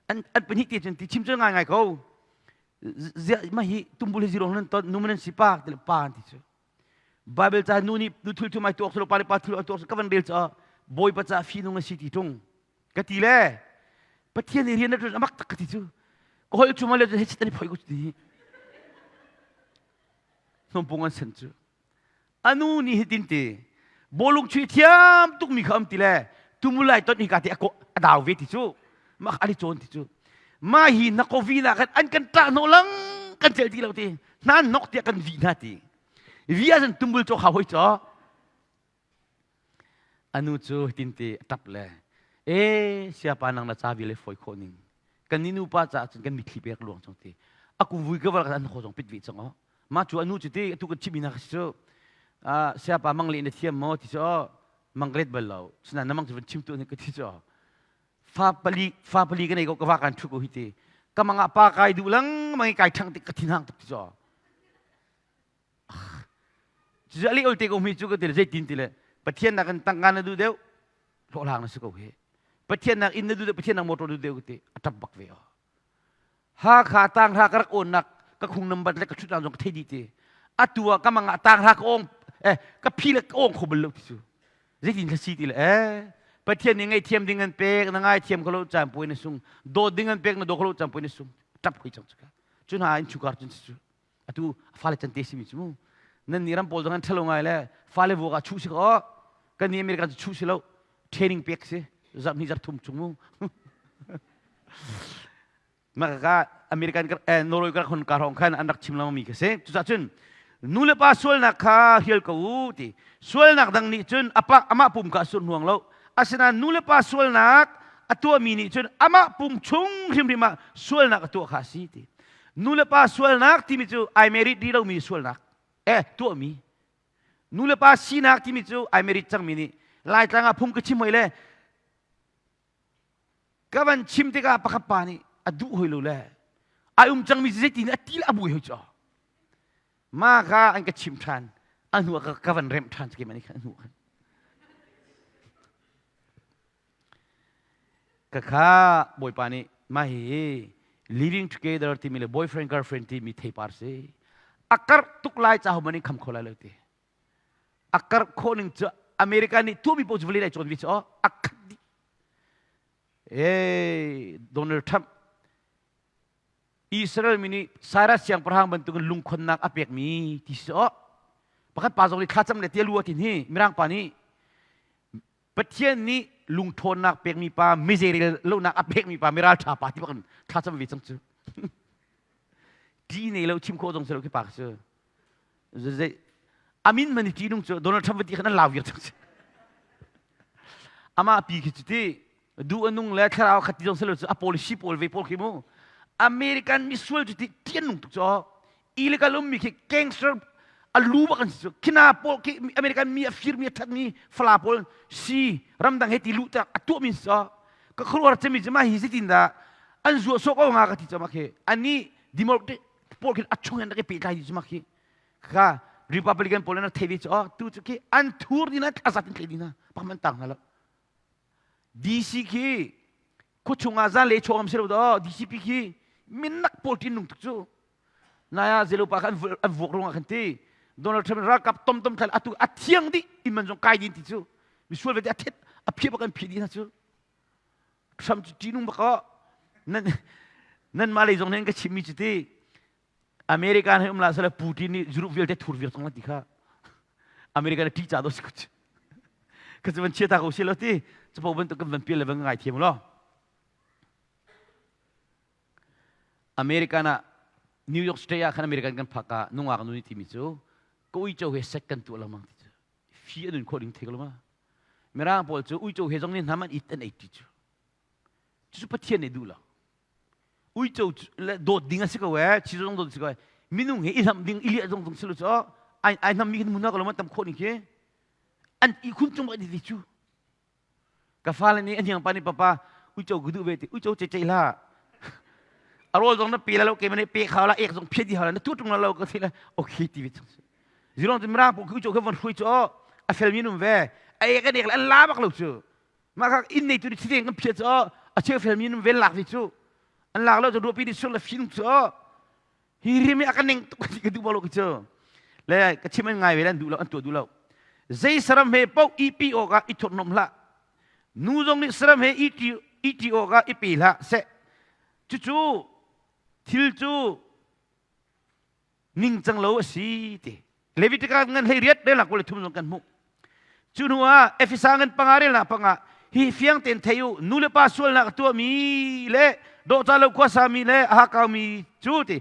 an an pahnih te cun ti chim cu ngai ngai ko zia ma hi tumbul hi zero nan ton nu man si pa ti le pa an ti cu Bible ca nu nih nu thil thum ai tuak selo pa le pa thil ai tuak ka van rel ca Bawipa ca fi nung a si ti tung ka ti le Pathian nih rian a amak tak ka ti cu ka hol cu male he chit an i phoi ko ti hnompung an sen cu anu nih hitin ti bawlung chui thiam tuk mi kha am ti le tumulai ton hi ka ti a dau ve ti cu mah ali cawn ti cu ma hi na ko vi na kan an kan ṭah hnawh lang kan cel ti lo ti hna nok tiah kan vi hna ti vi ahcun tumbul caw kha hoi caw anu cu hitin ti a ṭap le e siapa nang na ca vial foi khawh ning kan ni nupa caah cun kan mitthli pek luang cang ti a kum vui ka val an kho zong pit ve cang o ma cu anu cu ti atu kan chimmi na ka si cu siapa mang le na thiam maw ti cu mang let bal lo sina na mang cu van chim tu ne ka ti cu fa pali fa pali ka nei ko ka va kan thu ko hi ti ka mang ah pa kai duh lang mang kai thang tik ka thin hang tuk ti cu Cucu a leh ol te ko mi cu ka ti le zeitin ti le Pathian nak in tangka na duh deuh hlawhhlang na si ko hi Pathian nak inn na duh deuh Pathian nak motor duh deuh ka ti a ṭap bak ve o Hakha tanghra ka rak awnnak ka khung number le ka ṭhutnak zong ka thei dih ti atu ah ka mang ah tanghra ka ong eh ka phi le ka ong kho bal lo ti cu zeitin ka si ti le eh Pathian nih ngaihthiam ding an pek na ngaithiam kho lo caan puai na sung dawt ding an pek na daw kho lo caan puai na sung ṭap hoi cang cu ka cu hna in chukar cun cu atu fale can te simi cu mu nan nih ram pawl zong an ṭhalo ngai le fale vuak ah chuh si ko kan nih America cu chuh si lo training pek si zarh hnih zarh thum chung mu mah ka American Norway ka rak ka hrawng khan an rak chim lengmang mi ka si cucaah cun nu le pa sualnak kha hrial ko u ti sualnak dang nih cun apa amah pum kha a sur hnuang lo asinain nu le pa sualnak a tuahmi nih cun amah pum chung hrimhrim ah sualnak a tuah kha a si ti Nu le pa sualnak timi cu ai merit rih lomi sualnak eh tuahmi. Nu le pa sinak timi cu ai merit cangmi nih Laitlang ah phung ka chim hoi le ka van chim tikah pakhat pa nih a duh hoi lo le ai um cangmi zeitin a ti le a buai hoi cu. Ma kha an ka chim ṭhan a hnu ah ka van remh ṭhan keimah nih khan a hnu khan. Khakha Bawipa nih mah hihi living together timi le boyfriend girlfriend timi theipar si. A karh tuk lai ca hohmanh in kham kho lai lo ti. A karh khawh ning cu America nih tuahmi paoh cu vawlei lai cawn ve cu aw a khat dih. Hey, Donald Trump Israel mi nih Cyrus siangpahrang bantukin lungkhonnak a pekmi ti si aw. Pakhat pa zong nih thlacam le tia lu a tin hi Mirang pa nih Pathian nih lungṭhawnnak pekmi pa mizerel lonak a pekmi pa miral ṭha pa ti bak in thlacam ve cang cu. Ṭi nei lo chim khawh zong si lo khi pa cu. Zei amin man i nung cu Donald Trump ti khan an lau viar cang cu. Amah pi khi cu ti duh a nung le thlarau khat ti zong si lo cu a policy pawl ve pawl khi mu. American misual cu ti ṭi an nung tuk cu illegal ummi khi gangster a lu bak an si cu khina pawl khi American mi a firmi a thatmi fala pawl si ramdang he ti luh tak a tuahmi si ka khuaruahar cemi cu mah hi zeitin dah an zuah sawh ko nga ka ti cu mah khi ani democratic pawl khi a chung in rak i pehtlai dih cu mah khi kha Republican pawl an thei ve cu oh tu cu khi an thur dina a zat in tlei dina pak man tang hna lo DC khi khuachung ah zan le chawngam si lo do DCP khi minnak pawl tin nung tuk cu naya zelopa khan an vuak ruangah khan ti Donald Trump ralkap tom tom thal atu a thiang dih in man zong kai din ti cu misual vete a thet a phia bak an phi dih hna cu Trump cu ṭihnung bak aw nan nan mah lei zong nih an ka chimmi cu ti American he um la sala Putin nih Europe vialte thur viar cang la ti kha American a ṭih ca do si ko ka cu van chia ta ko si lo ti capo bantuk kan van pial le van ngai thiam lo American ah New York State ah khan American kan phak ah nungak nu nih timi cu ka uico he sek kan tuah lengmang ti cu fi an nun khawh ding thei ko lo ma Mirang pawl cu uico he zong nih hnam an it an ei ti cu cucu Pathian nih duh lo uico le dawt ding a si ko ee chi zong dawt si ko ee minung he i hlam ding i liah zong zong si lo cu ai ai hnam mi kan mun ko lo ma tam khawh ning khi an i khun cung bak ti cu ka fale nih a hniang pa nih papa uico ka duh ve ti uico ce ce hlah a rawl zong na pe la lo ke mane pe kha la ek zong phiat di ha la na tu tung la lo ka ti la okay ti ve zirong ti mirang pu uico kha von hrui cu a fel mi num ve a ek an ek le an la bak lo cu mah kha inn nei tu nih thideng kan phiat cu a cheu fel mi num vel lak ve cu an lak lo cu ruahpi nih sur le fin cu hi rim hi a ka ning tuk ka duh lo cu le ka chim an ngai ve an duh lo an tuah duh lo zei saram he paoh i pi awk ah i thurhnom hlah nu zong nih saram he i ṭi awk ah i pe hlah seh cucu thil cu ningcang lo a si ti Leviticus ngan hlei riat relnak 23 zong kan hmuh cu hnu ah Efesa ngan panga relnak panga hi fiang tein thei u nu le pa sualnak a tuahmi le dawhca lo khuasami le a hakaumi cu ti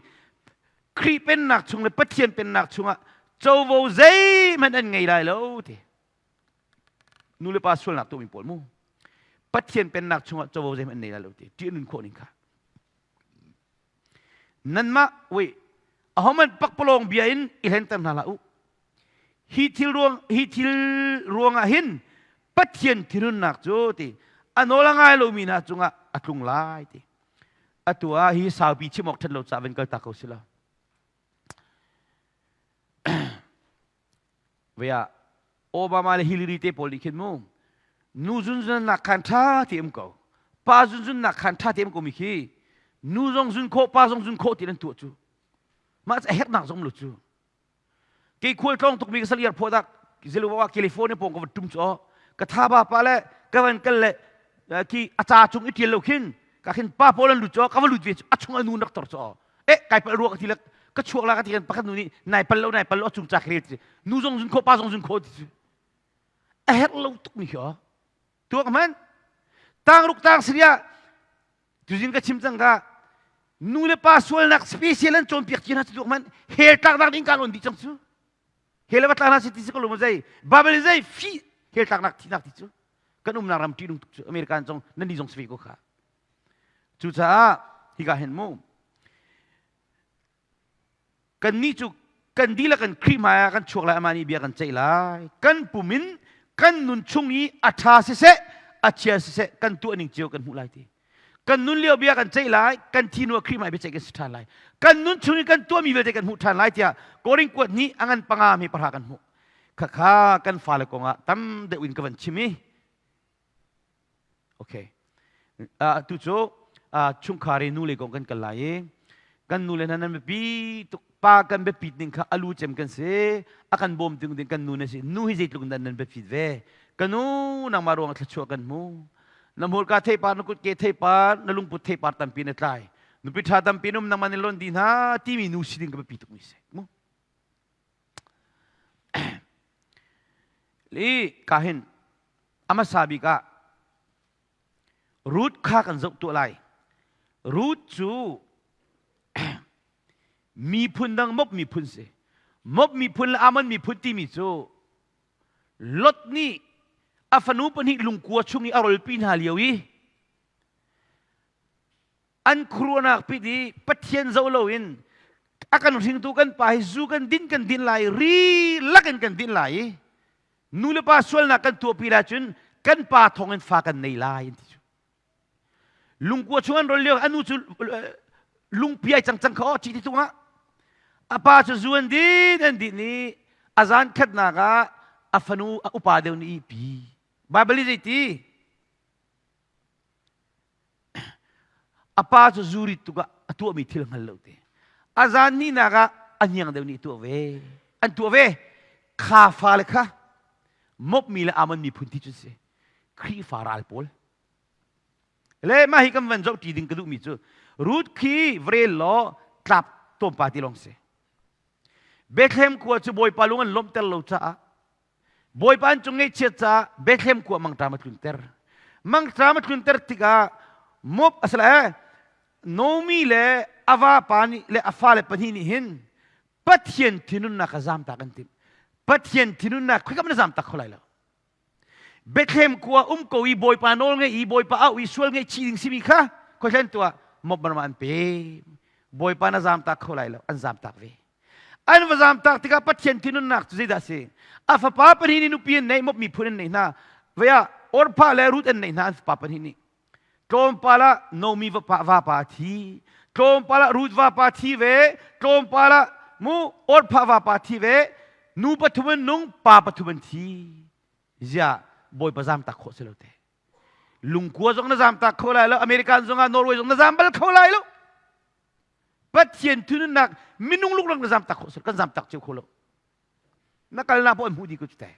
Khrih pennak chung le Pathian pennak chungah covo zeihmanh an ngei lai lo ti nu le pa sualnak tuahmi pawl mu Pathian pennak chungah covo zeihmanh an nei lai lo ti ṭih nun khawh ning kha Nanmah wei ahohmanh pakpalawng bia in i hlenter hna hlah u. Hi thil ruang hi thil ruangah hin Pathian thinhunnak cu ti a nawl a ngai lomi hna cungah a tlung lai ti. Atu ah hi saupi chim awk ṭhat lo caah van kal ta ko si lo. Vei ah Obama le Hillary te pawl nih khin mu nu zunzunnak khan ṭha te um ko pa zunzunnak khan ṭha te um ko mi khi nu zong zun khawh pa zong zun khawh ti nan tuah cu mah a herhnak zong lo cu kei khual tlawng tuk mi ka sal iar phuah dak zeluwa California pawng ka va tum cu ka tha ba pa le ka van kal le khi a ca cung i ṭial lo khin ka khin pa pawl an lut cu ka va lut ve cu a chung a nu rak tor cu eh kai pal rua ka ti le ka chuak la ka ti kan pakhat nu nih nai pal lo nai pal lo a cung ca rel ti nu zong zun kho pa zong zun kho ti a herh lo tuk mi khi tuak man tang ruk tang siria tuzin ka chim cang ka nu le pa sualnak special an cawnpiak ci hna cu tuak man hel tlaknak ding kan on dih cang cu hel va tlak na si ti si ko lo ma zei babel zei fi hel tlaknak thinak ti cu kan umnak ram ṭihnung tuk cu American zong nan ni zong si ve ko kha Cucaah hika hin mu kannih cu kan dihlak in Khrih hmai ah kan chuak lai amah nih bia kan ceih lai kan pum in kan nun chung i a ṭha siseh a chia siseh kan tuah ning cio kan hmuh lai ti kan nun lio bia kan ceih lai kan thi hnu ah Khrih hmai biaceih kan si ṭhan lai kan nun chung i kan tuahmi vialte kan hmuh ṭhan lai tiah Korin kuat nih a ngan panga mi pahra kan hmuh khakha kan fale kongah tam deuh in ka van chim i Okay. Tu cu chungkhar i nule kong kan kal lai i kan nule hna nan biapi tuk pa kan biapit ning kha alu cem kan si a kan bawm ding ding kan nu na si nu hi zeitluk dan nan biapit ve ka nu nangmah ruang thluachuah kan hmu na hmurka theipar na kutke theipar na lungput theipar tampi na tlai nupi ṭha tampi num nangmah nih lon di hna timi nu si ding ka biapi tuk mi si mu. Li ka hin a hmasa bik ah Ruth kha kan zoh tuah lai. Ruth cu miphun dang Moab miphun si. Moab miphun le Ammon miphun timi cu Lot nih a fanu pahnih lungkua chung i a rolpi hna lio i an khuaruahnak pit i Pathian zoh loin a kan hringtu kan pa hi zu kan din kan din lai ri lakin kan din lai i nu le pa sualnak kan tuahpi lai cun kan pa thawng in fa kan nei lai an ti cu lungkua chung an rol lio anu cu lungpi ai cang cang kha aw ci ti ah a pa cu zu an din an din i a zan khatnak ah a fanu a upa deuh nih pi Bible zei ti A pa cu zu rit tuk ah a tuahmi thil hngal lo te. A zan hnihnak ah a hniang deuh nih tuah ve. An tuah ve. Kha fale kha mopmi le Amon miphun ti cu si. Khrihfa ral pawl. Le mah hi kan van zoh ṭi ding ka duhmi cu Ruth khi vrel law tlap tawmpa ti lawng si. Bethlehem khua cu Bawipa lung an lawmhter lo caah Bawipa an cung ngaihchiat caah Bethlehem khua mangṭam a tlunter. Mangṭam a tlunter tikah Moab a si le Naomi le a vapa nih le a fale pahnih nih hin Pathian thinunnak a zamtak an timh. Pathian thinunnak khoika na zamtak kho lai lo. Bethlehem khua um ko i Bawipa nawl ngei i Bawipa au i sual ngaihchih ding simi kha khuahlen tuah Moab ram ah an pe. Bawipa na zamtak kho lai lo an zamtak ve. An va zamtak tikah Pathian thinunnak cu zeidah a si? A fapa pahnih nih nupi an neih, Moab miphun an neih hna. Vei ah Orpah le Ruth an neih hna an fapa pahnih nih. Tlawmpal ah Naomi vapa vapa a thi. Tlawmpal ah Ruth vapa thi ve. Tlawmpal ah mu Orpah vapa thi ve. Nu pathum an nung, pa pathum an thi. Ziah Bawipa zamtak khawh si lo te. Lungkua zong na zamtak kho lai lo, American zong ah Norway zong na zam bal kho lai lo. Pathian thununnak minung lunglang na zamtak khawh kan zamtak cio kho lo. Na kalnak poh an hmuh dih ko cu te.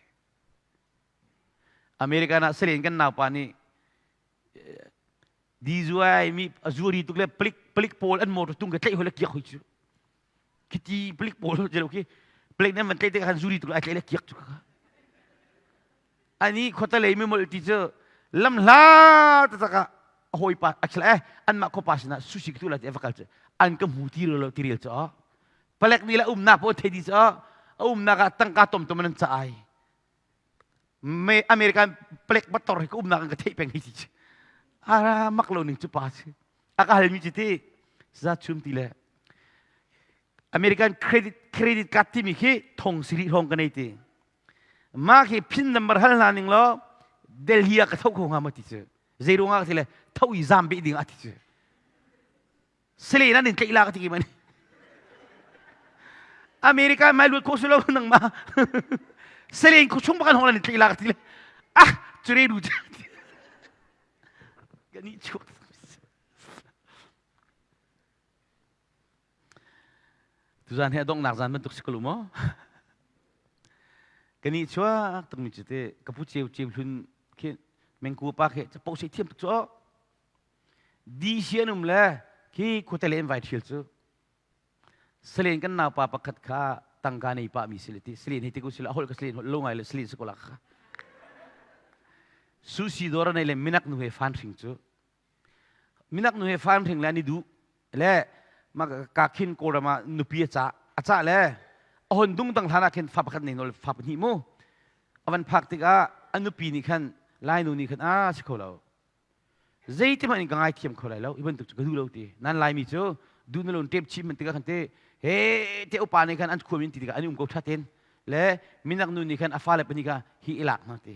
American ah salen kan naupa nih di zuai mi zuari tuk le palik palik pawl an motor tung ke tlaih hoi le kiak hoi cu khiti palik pawl jelo khi palik nan van tlaih te khan zuri tuk ai tlaih le kiak cu kha ani khota lei mi mol ti cu lam hla taktak ah a hawipa a khila eh anmah khuapa sinah sushi tu la ti va kal cu an ka hmu ti lo ti rel cu palek nih le umnak pawl thei di cu a umnak ah tangka tomtom an ca ai me American palek motor hi ka umnak an ka theih peng hi ti ara mak lo ning cu pa si a ka halmi cu ti za chum ti le American credit credit card timi khi thong siri hong ka nei ti Mah khi pin number hal hna ning law Delhi ah ka tho kho hnga maw ti cu. Zei ruangah ti le tho i zam beh ding ah ti cu. Sele nan in tlaih la ka ti ki mani. America mai lut kho si lo nang ma. Sele in khuchung bakan hong nan in tlaih la ka ti le. Ah, cure du. Ka ni chuak. Tuzan hi a donghnak zan bantuk si ko lu maw? Ka nih chuak tukmi cu te ka pu ceu ceu hlun khi mengku pa khi po se thiam tuk cu di si an um le khi khuate le an vai thial cu salen kan naupa pakhat kha tangka nei pa mi si le ti salen hei ti ku sila hol ka salen hol lo ngai le salen si ko la kha susi dora nei le minak nu he fan hring cu Minak nu he farm hring le an i duh le ka khin Kawlram ah nupi a cah a cah le a hon dung dang hlan ah khin fa pakhat nei nawl fa pahnih mu a van phak tikah a nupi nih khan Lainu nih khan a si kho lo zeiti hmanh in ka ngaithiam kho lai lo i bantuk cu ka duh lo ti nan Laimi cu duh na lo tep chim man tikah khan te he te upa nih khan an khuam in ti tikah an um ko tha ten le minak nu nih khan a fale pahnih kha hi i lak hna ti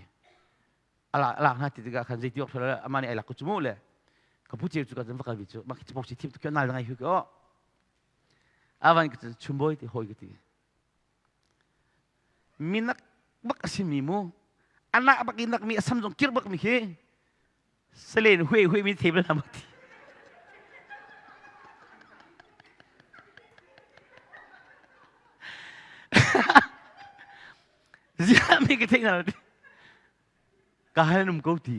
a lak hna ti tikah khan zeiti awk ṭha amah nih ai lak ko cu mu le ka pu ceu cu ka va kal vi cu mah khi pok si thim tu nal ngai hu ko avan ka chumboy ti hoi ka ti minak bak a simi mu anak bak in nak mi asam zong kir bak mi khi selen hui hui mi thebel na ti Ziah mi ka theih na ti. Ka hal an um ko ti.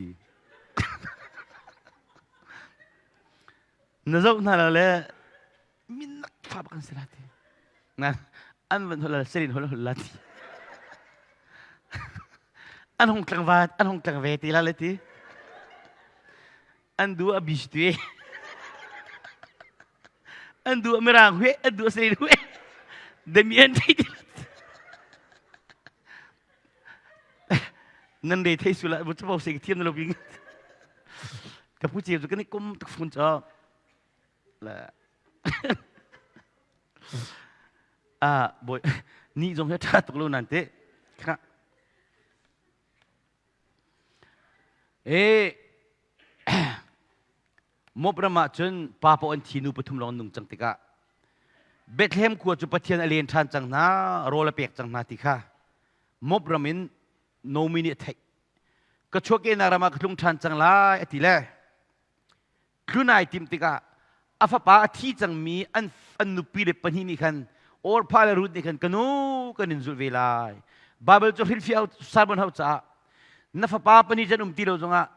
Na zoh hna lo le minak fa bak an si la ti. Nan an van hol la selin hol hol la ti. An hung tlangva an hung tlang ve ti la le ti. An du a bis tu An du mirang hui an du sei hui. Damian thei ti. Nan re thei sula bu chabo se thiam lo bing. Ka pu che chu kan kum tuk fun cho. La Ah boy ni zong hi ṭha tuk lo nan te. Kha. E Moab ram ah cun pa paoh an thi nu pathum lawng nung cang tikah Bethlehem khua cu Pathian a len ṭhan cang hna, rawl a pek cang hna ti kha Moab ram in Nomi nih a theih. Ka chuahkehnak ram ah ka tlung ṭhan cang lai a ti le tlun ai timh tikah a fapa a thi cangmi an an nupi le pahnih nih khan Orpha le Ruth nih khan ka nu kan in zulh ve lai. Bible cu hrilhfiah sermon hau caah na fapa pahnih can um ti lo zongah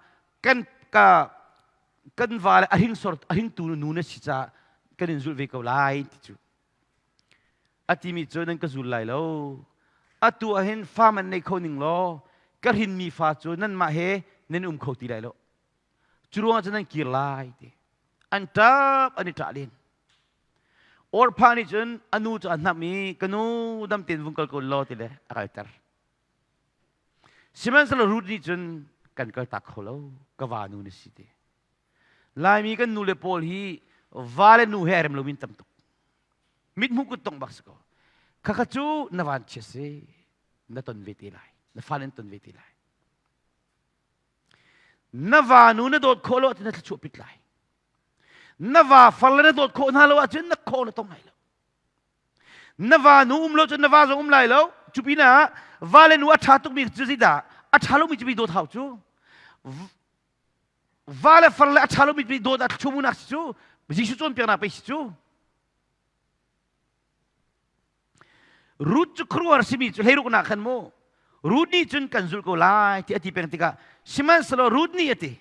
kan ka kan va le a hringsor a hringtu nu na si caah kan in zulh ve ko lai ti cu a timi cu nan ka zul lai lo atu ah hin fa man nei kho ning law ka hrinmi fa cu nanmah he nan um kho ti lai lo Cu ruangah cun an kir lai ti. An ṭap an i ṭah len. Orpha nih cun a nu cu a hnamh i ka nu dam tein vung kal ko law ti le a kalter. Sihmanhsehlaw Ruth nih cun kan kaltak kho lo, ka va nu na si ti. Laimi kan nu le pawl hi va le nu he ai rem lomi an tam tuk. Mithmuh kut tong bak si ko. Khakha cu na van chia si, na ton ve te lai. Na fale an ton ve te lai. Na vanu na dawt khawh lo ahcun na thluachuah pit lai. Na va far le na dawt khawh hna lo ahcun na khawh na tong lai lo. Na vanu um lo cun na va zong um lai lo. Cu pinah va le nu a ṭha tukmi cu zeidah a ṭha lomi cu mi dawt hau cu. Va le far le a ṭha lomi cu dawt a thluachuah si cu. Jesuh cawnpiaknak pei si cu. Ruth cu khuaruahhar simi cu hleiruknak khan mu Ruth nih cun kan zulh ko lai ti a ti peng tikah sihmanhsehlaw Ruth nih a ti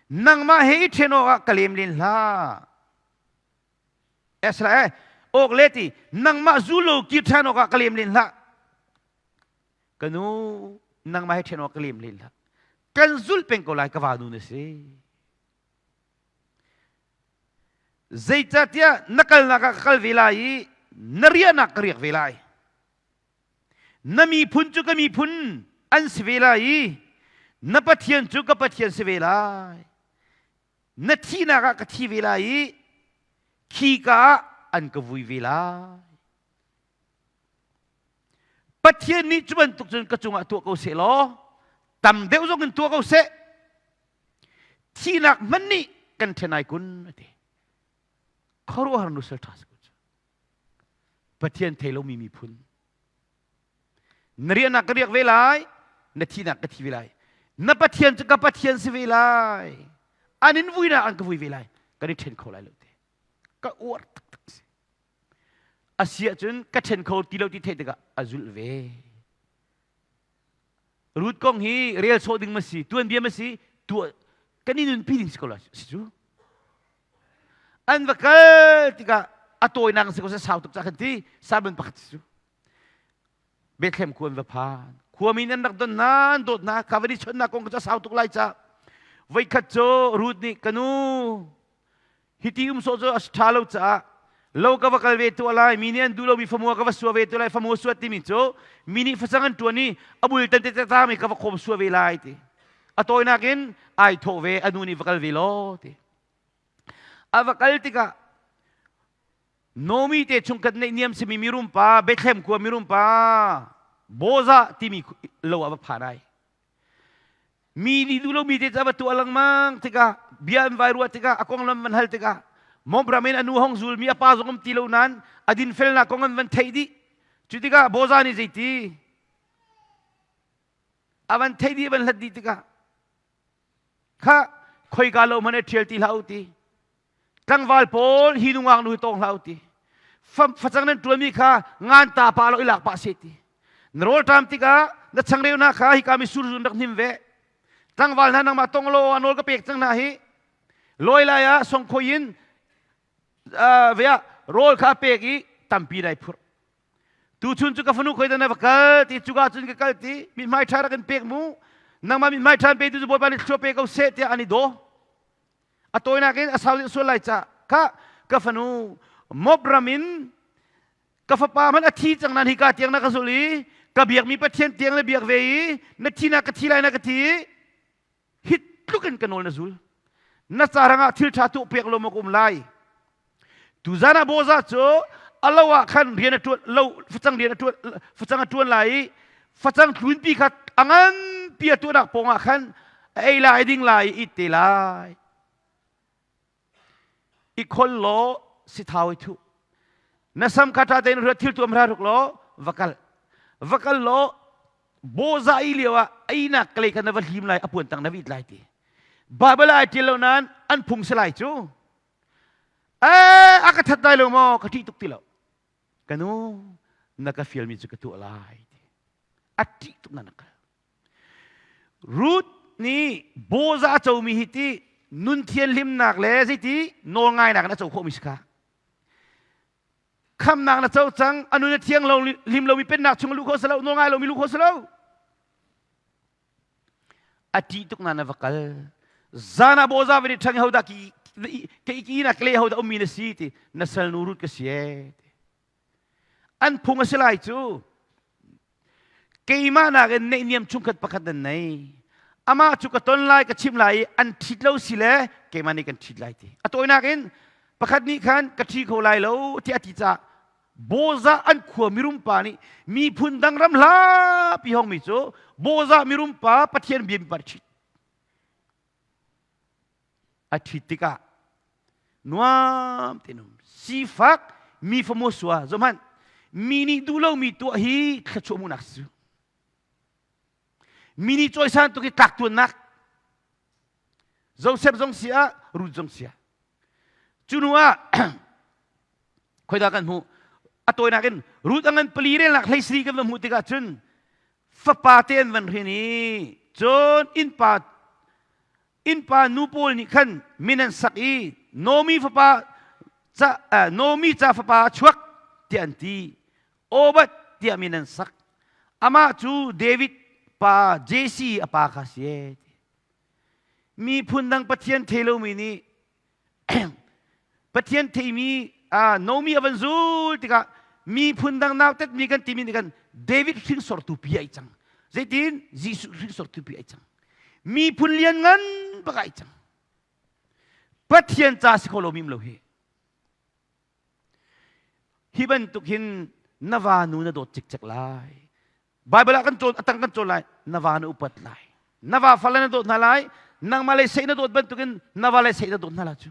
nangmah he i ṭhen awkah ka lem len hlah Esra eh awk le ti nangmah zul lo kir ṭhan awkah ka lem len hlah ka nu nangmah he ṭhen awk ka lem len hlah kan zulh peng ko lai ka va nu na si Zeicahtiah na kalnak ah ka kal ve lai i na riahnak ka riak ve lai. Na miphun cu ka miphun an si ve lai i na Pathian cu ka Pathian si ve lai. Na thihnak ah ka thi ve lai i khika ah an ka vui ve lai. Pathian nih cu bantuk cun ka cungah tuah ko seh law tam deuh zong in tuah ko seh. Thihnak hmanh nih kan ṭhen ai kun a ti. Khuaruahhar nusal ṭha si ko cu. Pathian thei lomi miphun. Na riahnak ka riak ve lai, na thihnak ka thi ve lai. Na Pathian cu ka Pathian si ve lai. An in vuinak an ka vui ve lai. Kan i ṭhen kho lai lo te. Ka uar taktak si. A si ahcun ka ṭhen kho ti lo ti theih tikah a zulh ve. Ruth kong hi rel sawh ding ma si, tuanbia ma si, tuah kan i nunpi ding si ko la si cu. An va kal tikah a tawinak si ko seh sau tuk ca kan ti, sermon pakhat si cu. Bethlehem khua an va phan. Khuami nan rak don hna, an dawt hna, kha va ni chonnak kong cu a sau tuk lai ca. Voikhat cu Ruth nih ka nu Hiti um sawh cu a ṭha lo caah lo ka va kal ve tuah lai mi nih an duh lomi famua ka va sua ve tuah lai famua suat timi cu mi nih facang an ṭuan i a bul tan te tami ka va khawm sua ve lai ti a tawinak in ai thawh ve a nu nih va kal ve law ti a va kal tikah Nomi te chungkhat neihniam simi mirum pa Bethlehem khua mirum pa Boza timi lo ah va phan ai Mi nih duh lomi te cu a va tuah lengmang tikah bia an vai ruah tikah a konglam van hal tikah Mobram in a nu hong zulmi a pa zong um ti lo nain a dinfelnak kong an van theih dih. Cu tikah Boza nih zeiti a van theih dih van hlat dih tikah kha khoika lo hmanh i ṭhial ti hlah u ti Tlangval pawl hi nungak nu hi tawng hlah u ti. Facang nan ṭuanmi kha ngan ta pa lo i lak pah seh ti. Na rawl ṭam tikah na changreu hna kha hika mitsur zun rak hnim ve. Tlangval hna nangmah tong law a nawl ka pek cang hna hi. Lawi lai ah songkhoi in ve ah rawl kha a pek i tampi nai phurh. Tuchun cu ka fanu khoi na va kal ti cuka cun ka kal ti mithmai ṭha rak in pek mu nangmah mithmai ṭha petu cu Bawipa nih thlua pe ko seh tiah an i daw. A tawinak in a sau deuh sual lai ca kha ka fanu Moab ram in ka fapa hmanh a thi cang nan hika tiang na ka zul i ka biakmi Pathian tiang na biak ve i na thi na ka thi lai na ka ti hi tluk in ka nawl na zul na carang ah thil ṭha tuah pek lo maw ka um lai tuzan ah Boaz cu a lo ah khan rian a ṭuan lo facang rian a ṭuan facang a ṭuan lai i facang tlunpi kha a nganpi a tuahnak pawng ah khan a ei lai ding lai i it te lai I khol law sithau i thuh. Na sam kha ṭha tein ruat thil tuam hra ruk law va kal. Va kal law bawza i lio ah einak kalei kha na va hlim lai a puan tang na vit lai ti. Bible ah ai ṭial lo nain an phung si lai cu. Eh, a ka that lai lo maw ka ṭih tuk ti lo. Ka nu, na ka fialmi cu ka tuah lai ti. A ṭih tuk na na kal. Ruth nih Boaz a comi hi ti nun thianhlimnak le zeiti nawlngainak in a co khawhmi si kha. Khamnak na co cang, a nun a thiang lo lim lomi pennak chung luh khawh si lo, nawlngai lomi luh khawh si lo. A ṭih tuk na na va kal. Zan ah Boaz va nih ṭhang hodah ki ke ki na kle hodah ummi na si ti na salnu Ruth ka si e. An phung a si lai cu. Keimah nakin neihniam chungkhat pakhat nan nei. Amah cu ka ton lai, ka chimh lai i an ṭhit lo si le keimah nih kan ṭhit lai ti. A tawinak in pakhat nih khan ka ṭhi kho lai lo tiah a ti caah Bozah an khua mirum pa nih miphun dang ram hlapi hongmi cu Bozah mirum pa Pathian bia mi pa nih ṭhit. A ṭhit tikah nuam tein um sifak mi famo sua zohhmanh mi nih duh lomi tuah hi thluachuah hmuhnak si mi nih cawisan tuk i tlak tuannak Joseph zong si ah Ruth zong si ah cu hnu ah khoida kan hmuh a tawinak in Ruth a ngan pali relnak hlei sri kan va hmuh tikah cun fapa te an van hrin i cun innpa innpa nu pawl nih khan min an sak i Nomi fapa ca Nomi ca fapa a chuak tiah an ti Obad tiah min an sak amah cu David pa Jesse a pa kha si e miphun dang Pathian thei lomi nih Pathian theimi Nomi a van zul tikah miphun dang nautet mi kan timi nih kan David hringsortu pi ai cang. Zeitin Jesuh hringsortu pi ai cang. Miphun lian ngan bak ai cang. Pathian ca si kho lo mim lo hi. Hi bantuk hin na va nu na dawt cikcek lai. Bible ah kan cawn atang kan cawn lai na va na upat lai na va fale na dawt hna lai nangmah le sei na dawt bantukin na va le sei na dawt hna la cu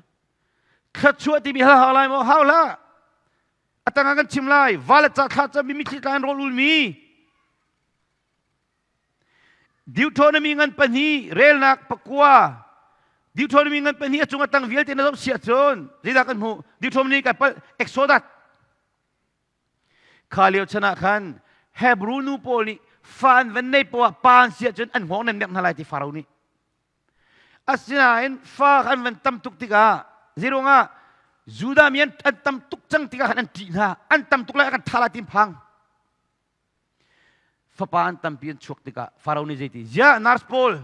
thluachuah timi hal hau lai maw hau hlah atang ah kan chim lai va le ca thla cam mi mitthli tla in rawl ulmi Deuteronomy ngan pahnih relnak pakua Deuteronomy ngan pahnih a cung a tang vialte na zoh siah cun zeidah kan hmuh Deuteronomy kai palh Exodus Kha lio chan ah khan Hebrew nu pawl nih fa an van nei poah pa an si ahcun an hngawng nan nek hna lai ti Faro nih. Asinain fa an van tam tuk tikah zeiruangah Judah mi an tam tuk cang tikah khan an ṭih hna. An tam tuk lai a kan tha lai ti phang. Fapa an tampi an chuak tikah Faro nih zeiti ziah nurse pawl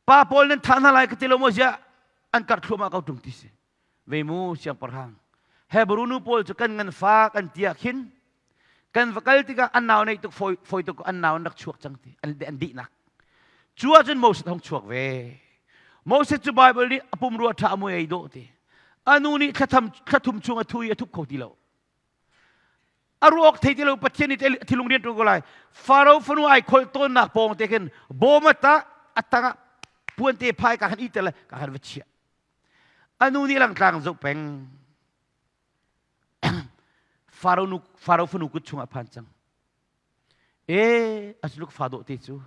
Pa pawl nan thah hna lai ka ti lo maw ziah an karh thluahmah ko ṭung ti si. Ve mu siangpahrang. Hebrew nu pawl cu kan nganfa kan ti ah khin kan va kal tikah an nau neih tuk fawi, fawi tuk an nau an rak chuak cang ti an, an dihnak. Cu ahcun Moses hong chuak ve. Moses cu Bible nih a pumrua ṭha a mui ei dawh ti. A nu nih thlatham, thlathum chung a thu i a thup kho ti lo. A ruak thei ti lo Pathian nih thilung rian ṭuan ko lai. Faro fanu ai kholh tawnnak pawng te khin bawm a tah a tangah puan te phai ka khan i tel ka khan va chiah. A nu nih langtlang zoh peng. Faro nu Faro fanu kut chungah phan cang. E asuluk fa dawh te cu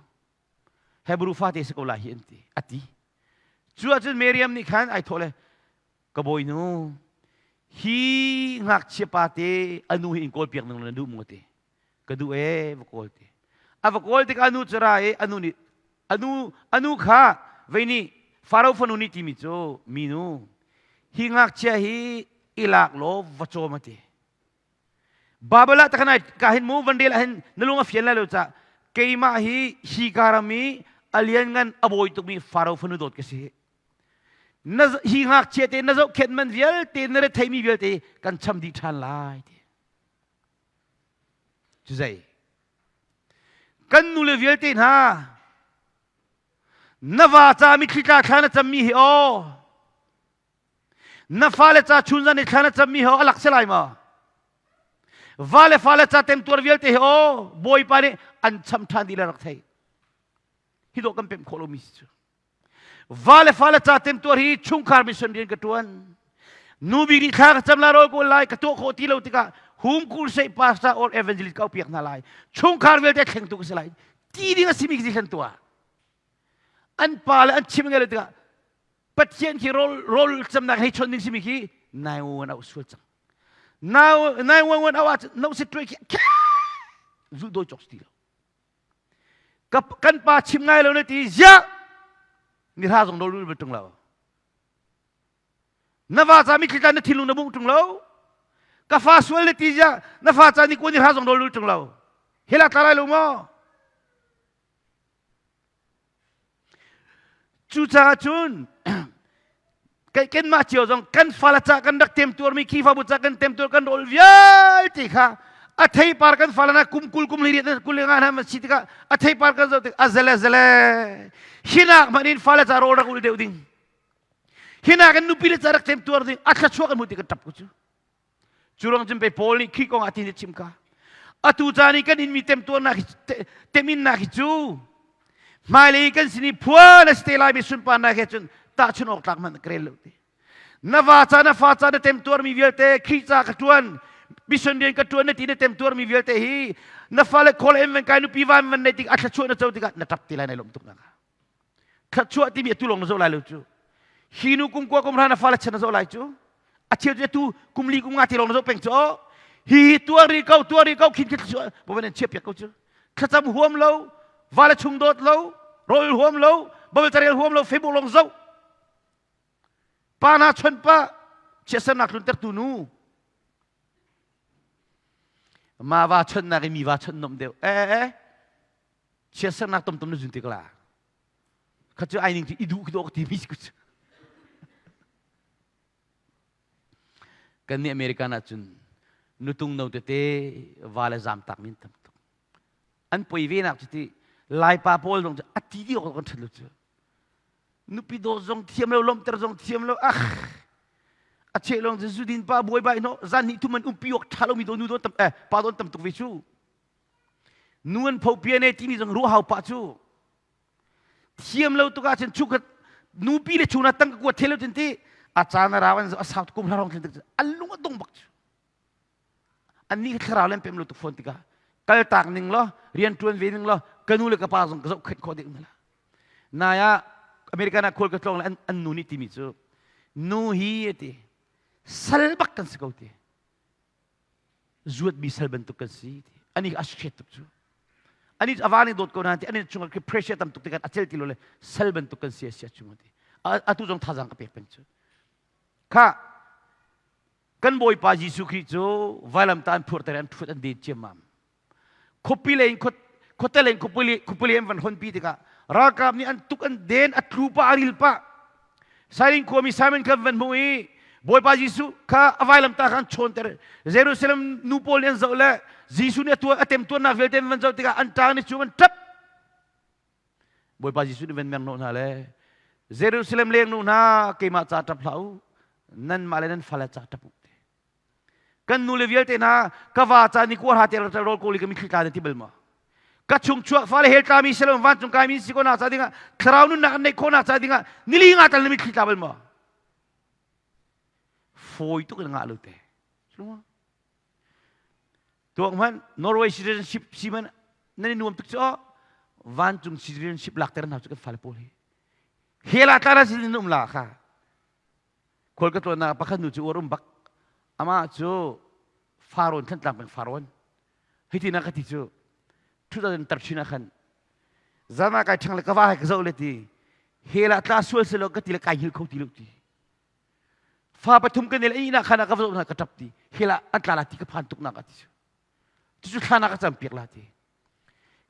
Hebrew fa te si ko lai hi an ti a ti. Cu ahcun Miriam nih khan ai thawh le Ka bawinu, hi ngakchia pa te a nu hi in kawlpiak ning na duh maw ti? Ka duh ee, va kawl ti. A va kawl tikah a nu cu ra i a nu nih a nu a nu kha vei nih Faro fanu nih timi cu minu hi ngakchia hi I lak law va cawm a ti. Bible ah takhan ka hin mu van rel ah hin na lung a fian lai lo ca keimah hi hi ka ram i a lianngan a bawi tukmi Faro fanu dawt ka si. Na hi ngakchia te na zohkhenh man vialte na retheimi vialte kan cham dih ṭhan lai ti. Cu zei? Kan nule vialte hna na va ca mitthli tla thla na cammi hi aw Na fale ca chunzan i thla na cammi ho a lak si lai maw? Va le fale ca temtuar vialte hi aw Bawipa nih an cham ṭhan dih le rak thei. Hi dawh kan pemh khawh lomi si cu. Va le fale ca temtuar hi chungkhar mission rian ka ṭuan. Nu bik nih thla ka cam la rawl kawl lai ka tuah khawh ti lo tikah hum kul sei pastor or evangelist ka piak hna lai. Chungkhar vialte thlengtu ka si lai. Ti ding a simi ka si thlen tuah. An pa le an chim ngai lo tikah Pathian khi rawl rawl camnak hei chon ding simi khi 911 auh sual cang. 911 auh ah no sit tuai khi zu doi chok ti lo. Kan pa chim ngai lo ne ti ziah ni hra zong dol bal tung lo. Na va ca mi thli na thinlung na bung tung lo. Ka fa sual ne ti ziah na fa ca ni ko ni hra zong dol tung lo. Hela tla lai lo maw? Cucaah cun kanmah cio zong kan fale ca kan rak temtuarmi Khrihfabu ca kan temtuar kan rawl vialte kha a theipar kan fale na kum 20 kum 18 25 hna si tikah a theipar kan zoh tik a zele zele hinak hmanh in fale ca rawl rak ul deuh ding hinak in nupi le ca rak temtuar ding a thluachuah kan hmuh tik kan ṭap ko cu Cu ruang cun pei Paul nih Khrih kong ah tin a chim ka. Atu caan i kan inmi temtuarnak hi teminnak hi cu hmailei kan sin i phuan a si te laimi sunparnak he cun tahchun awk tlak hmanh ka rel lo ti. Na va ca na fa ca na temtuarmi vialte Khrih ca ka ṭuan mission rian ka ṭuan na ti na temtuarmi vialte hi na fale khawl em van kai nupi van van nei tik a thluachuah na co tikah na ṭap ti lai nai lawm tuk nak thluachuah timi atu lawng na zoh lai lo cu hi nu kum kua kum hra na fale chan na zoh lai cu a cheu cu atu kum li kum nga ti lawng na zoh peng cu hi hi tuar ri ko tuar ri ko khin khi thluachuah bawan an chiah piak ko cu thlacam huam lo vale chung dawt lo rawl huam lo babel carel huam lo Facebook lawng zoh pa na chon pa chiatsernak tluntertu nu ma va chonnak i mi va chon nom deuh eh eh chiatsernak tomtom na zun tik la kha cu ai ning cu i duh khi dawh ti mi ku cu kan nih American ah cun nutung no tete va le zam tak min tam tuk an poi ve nak cu ti laipa pawl zong cu a ti di awk kan ṭhat lo cu nupi dawt zong thiam lo lomter zong thiam lo ah a cheh lawng cu zudin pa buai bai no zan hnih thum an umpi awk ṭha lomi do nu don tam eh pa don tam tuk ve cu Nu an pho pian e timi zong ruah hau pah cu. Thiam lo tuk ahcun chukhat nupi le chuna tang ka kuat thel lo cun ti a caan a rau an a sau kum hlarong thlen tik an lung a dong bak cu. An nih thlarau len pem lo tuk fawn tikah kal tak ning lo rian tuan ve ning lo ka nu le ka pa zong ka zoh khenh khawh ding na la. Nai ah American ah khual ka tlawng le an, an nu nih timi cu nu hi ti sal bak kan si ko ti zuatmi sal bantuk kan si ti ani a hriat tuk cu ani a va nih dawt ko na ti ani chungah khi pressure tam tuk tikah a cel ti lo le sal bantuk kan si a si a chung ti atu zong thazang ka pek peng cu kha kan bawipa Jesuh Khrih cu vailam ta an phurter an thut an den ciammam khuapi lei in khuate lei in khuapi lei an van honpi tikah ralkap nih an tuk an den a tlu pah a ril pah Sairin khuami Simon kha van hmuh i Bawipa Jesuh kha a vailamtah kha an chawnter Jerusalem nu pawl nih an zoh le Jesuh nih a tuah a temtuarnak vialte an van zoh tikah an ṭang nih cu an ṭap Bawipa Jesuh nih van mer hnawh hna le Jerusalem leng nu hna keimah ca ṭap hlah u nanmah le nan fale ca ṭap u Kan nule vialte hna ka va ca ni kuar ha te rawl kawl i ka mitthli tla na ti bal maw? Ka chung chuak fale hel tlami selo vancung kaimi si ko nak ca dingah thlarau nunnak an neih khawh nak ca dingah nili nga tal na mitthli tla bal maw? Fawi tuk in ngah lo te. Tuak hmanh Norway citizenship si man nan i nuam tuk cu vancung citizenship lakter hna cu kan fale pawl hi. Hela tla na sin um la kha. Khual ka tlawnnak pakhat nu cu uar um bak. Amah cu Farawn Thantlang peng Farawn. Hiti na ka ti cu 2013 ah khan zan ah kai ṭhang le ka va he ka zoh le ti hel ah tla sual selaw ka ti le kai hngilh kho ti lo ti. Fa pathum kan nel ina khana ka va ka tap ti. Hila an tla la ti ka phan tuk nak ati. Cucu thla na ka cam piak la ti.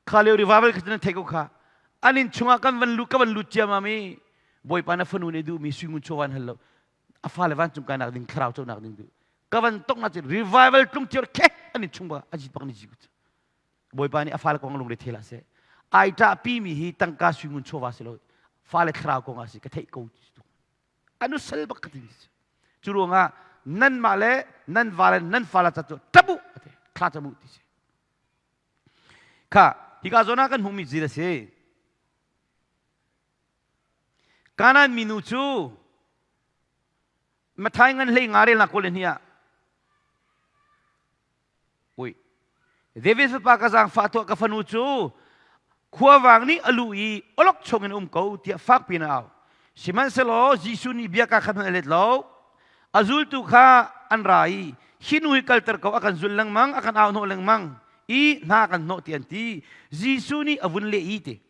Kha lio revival kha nan thei ko kha. An inn chungah kan van lut ka van lut ciamam i Bawipa na fanu nih duhmi sui ngun chaw van hal lo. A fale vancung kai nak ding thlarau co nak ding duh. Ka van tok na cu revival tlung cio khe an inn chung ba a jit bak ni ji ku. Bawipa nih a fale kong lungre thei la seh. Ai ṭah pi mi hi tangka sui ngun chawva si lo. Fale thlarau kong ah si ka theih ko. Anu sal bak ka ti mi si. Cu ruangah nanmah le nan va le nan fale ca cu ṭap u thla cam u ti si. Kha hika zawn ah kan hmuhmi zil a si. Kanaan minu cu Mathai ngan hlei nga relnak kawl le ah Ui. David fapa ka zaangfah tuah ka fanu cu khuavang nih a lu i olok chung in um ko tiah fakpi in a au. Sihmanhsehlaw Jesuh nih bia ka kha hmanh a let lo. A zultu kha an ra i hi nu hi kalter ko a kan zul lengmang a kan au hnawh lengmang i hna kan hnawh ti an ti. Jesuh nih a vun leh i ti.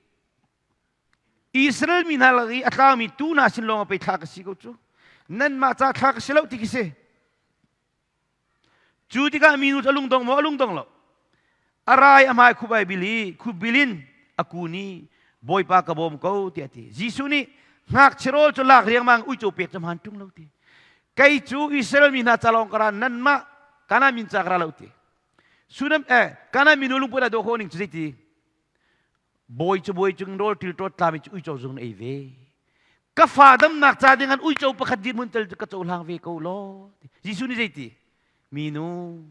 Israel mi hna lak i a tlaumi tuu hna sin lawng ah pei thla ka si ko cu. Nanmah ca thla ka si lo ti khi si. Cu tikah minu cu a lungdong maw a lungdong lo. A rai a hmai khup ai bil i khup bil in a kun i Bawipa ka bawm ko tiah a ti. Jesuh nih ngakchia rawl cu lak riangmang uico pek cu hmaan ṭung lo ti. Kei cu Israel mi hna ca lawng ka ra nanmah Kanaan min ca ka ra lo ti. Sunam eh Kanaan minu lungput a dawh khawh ning cu zeiti? Bawi cu bawi cung rawl ṭilṭawt tlami cu uico zung na ei ve. Ka fa damnak ca ding an uico pakhat dirhmun tel cu ka cohlang ve ko law. Jesuh nih zeiti? Minu,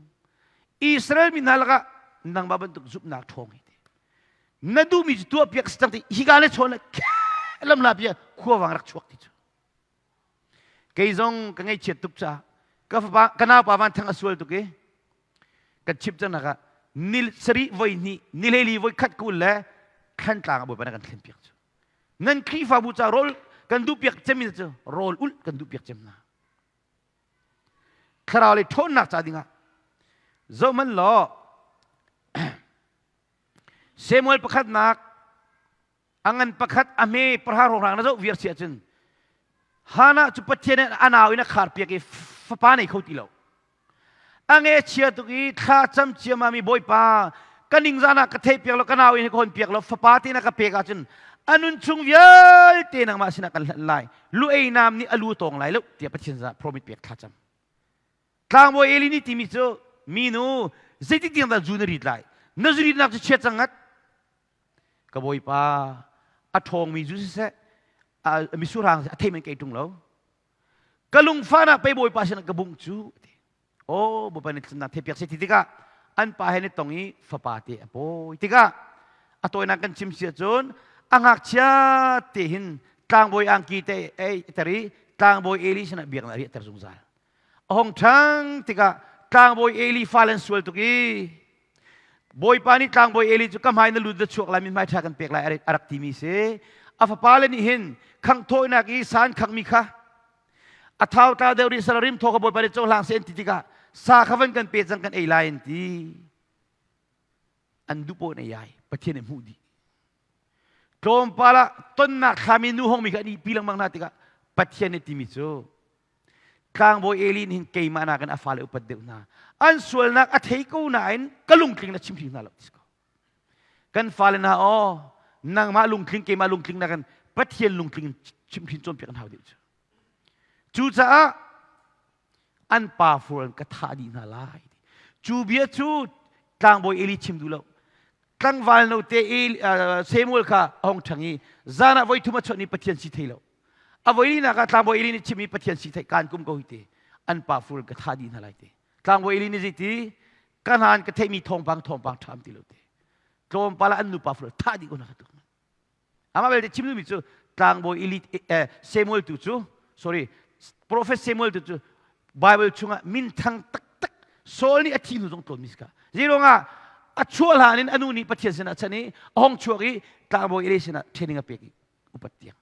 Israel mi hna lakah nangmah bantuk zumhnak ṭhawng hi ti. Na duhmi cu tuah piak si cang ti hika le chawn le lam la pia khuavang rak chuak ti cu. Kei zong ka ngaihchiat tuk caah ka fapa ka naupa van thang a sual tuk i kan chim cang nak ah ni sarih voi hnih ni hlei voi khat kul le thlantlang ah Bawipa na kan thlen piak cu nan Khrihfabu ca rawl kan duh piak cem cu rawl ulh kan duh piak cem hna thlarau le ṭhawnnak ca dingah zohhmanh law Samuel pakhatnak a ngan pakhat a hme pahra hrawnghrang na zoh viar si ahcun Hannah cu Pathian nih a nau in a khar piak i fapa nei kho ti lo. A nge chia tuk i thla cam ciamam i Bawipa ka ningzan ah ka theih piak lo ka nau in ka hon piak lo fapa te na ka pek ahcun a nun chung vialte nangmah sinah kan hlanh lai lu ei nam nih a lu tawng lai lo tiah Pathian zah promise pek thla cam. Tlangbawi Eli nih timi cu minu zeitik tiang dah zu na rit lai na zu ritnak cu chiat cang ngat ka bawipa a ṭhawngmi zu siseh misurang a thei men kei ṭung lo ka lungfahnak pei bawipa sinah ka bungh cu ti aw bawipa nih thlennak thei piak seh ti tikah an pa he ni tong i fapa te a pawi tikah a tawinak kan chim si ahcun a ngakchia te hin tlangbawi angki te ei ter i tlangbawi Eli sinah biaknak a riahter zungzal A hong ṭhang tikah tlangbawi Eli fale an sual tuk i Bawipa nih tlangbawi Eli cu ka hmai na lut na chuak lai mithmai ṭha kan pek lai a rak timi si. A fapale nih hin khangh thawinak i sa an khanghmi kha a thau tla deuh rih sal rim thaw kha Bawipa nih cohlang seh an ti tikah sa kha van kan pe cang kan ei lai an ti. An duh paoh in ei ai. Pathian nih hmuh dih. Tlawmpal ah tonnak thlami nu hongmi kha an ihpi lengmang hna tikah Pathian nih timi cu Tlangbawi Eli nih hin keimah nakin a fale upat deuh hna. An sualnak a thei ko nain ka lungtling na chim hrim hna lo ti ko. Kan fale hna aw nangmah lungtling keimah lungtling nakin Pathian lungtling in chim hrin cawnpiak an hau deuh cu. Cucaah an pa fur an ka thah dih hna lai. Cu bia cu tlangbawi Eli chim duh lo. Tlangval note Samuel kha a hong ṭhang i zan ah voi thum a chawnh i Pathian si thei lo. A voilinak ah tlangbawi Eli nih chimmi Pathian si theih kaan kum ko hi te an pa fur ka thah dih hna lai te. Tlangbawi Eli nih zeiti ka hnan ka theihmi thawngpang thawngpang ṭham ti lo te. Tlawmpal ah an nupa fur thah dih ko hna tuk. Amah belte chim duhmi cu tlangbawi Eli Samuel tu cu sorry Prophet Samuel tu cu Bible chungah minthang taktak Saul nih a thi hnu zong tlawnmi si kha. Zeiruangah a chuah hlan in a nu nih Pathian sinah chan i a hong chuak i tlangbawi Eli sinah training a pek i upat tiang.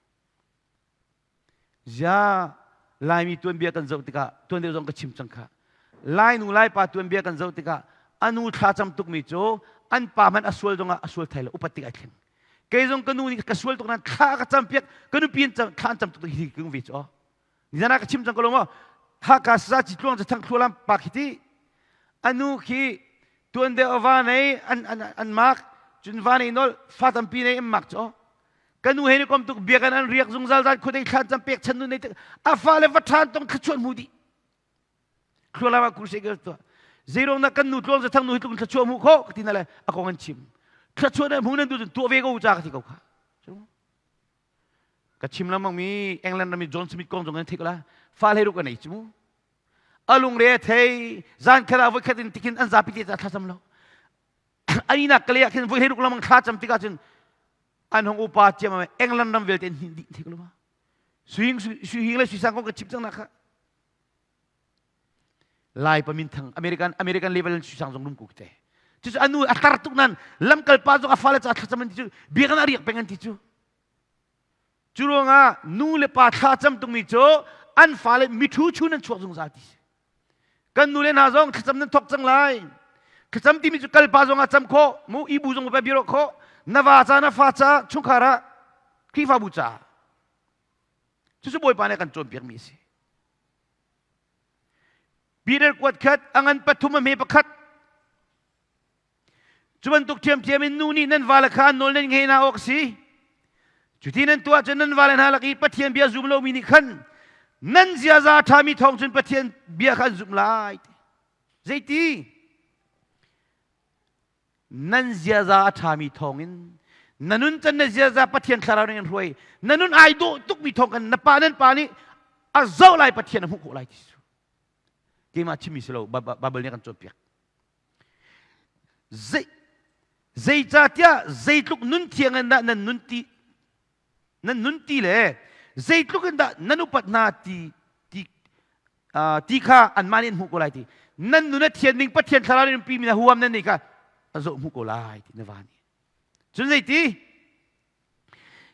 Zia Laimi tuanbia kan zoh tikah tuan deuh zong ka chim cang kha. Lainu Laipa tuanbia kan zoh tikah a nu thlacam tukmi cu an pa hmanh a sual zongah a sual thai lo upat tik ai thleng. Kei zong ka nu nih ka sual tuk nain thla ka cam piak ka nupi in thla an cam tuk hi ka ve cu. Nizan ah ka chim cang ko lo maw? Haka saza ci tluang cathang thlualam pa khi ti anu khi tuan deuh va nei an an an mak cun va nei nol fa tampi nei an mak cho ka nu he ni kom tuk biakan an riak zungzal zan khuadei thlan cam pek chan nu nei a fa le va than tong thlachuan mu di thlualam ah kurse ke to zeirong na kan nu tluang zathang nu hi tlung thlachuah mu kho ka ti na le a kong an chim thlachuah na mu nan du tuah ve ko cha ka ti ko kha Ka chim lengmang mi England ram i John Smith kong zong an theih ko la. Fa hlei ruk a nei cu mu. A lungre a thei. Zan khat ah voi khat in tikhin an zapi te ca thlacam lo. Ani nak kale ah khin voi hlei ruk lengmang thla cam tikah cun an hong upa ciam ah England ram vialte an hnin dih thei ko lo ma. Suhing suhing le suisang kong ka chim cang nak kha. Lai pa minthang American American level in suisang zong rum ku te. Cucu anu a tar tuk nan lamkal pa zong a fale ca thlacam an ti cu biakinn a riak peng an ti cu. Cu ruangah nu le pa thlacam tungmi cu an fale mithu chun an chuak zungzal ti si. Kan nu le hna zong thlacam nan thok cang lai. Thlacam timi cu kalpa zong ah cam khawh, mu ibu zong pa bia khawh, na va ca na fa ca chungkhar ah Khrihfabu ca. Cucu Bawipa nih a kan cawnpiakmi a si. Peter kuat khat a ngan pathum a hme pakhat. Cu bantuk ṭhiamṭhiam in nu nih nan vale kha nawl nan ngei hna awk a si. Cuti nan tuah cun nan vale hna lak i Pathian bia zum lomi nih khan nan ziaza a ṭhami thawng cun Pathian bia kha an zumh lai. Zeiti? Nan ziaza a ṭhami thawngin na nun can na ziaza Pathian thlarau nih an hruai. Na nun ai dawh tukmi thawng khan na pa nan pa nih a zoh lai Pathian a hmuh khawh lai ti cu. Keimah chimmi si lo Bible nih a kan cawnpiak. Zei zeicahtiah zeitluk nun thiang in dah nan nun ti nan nun ti le zeitluk in dah nan upat hna ti ti ti kha anmah nih an hmuh ko lai ti nan nun a thian ding Pathian thlarau in pi mi na huam nan nei kha a zoh hmuh ko lai ti na va nih cun zeiti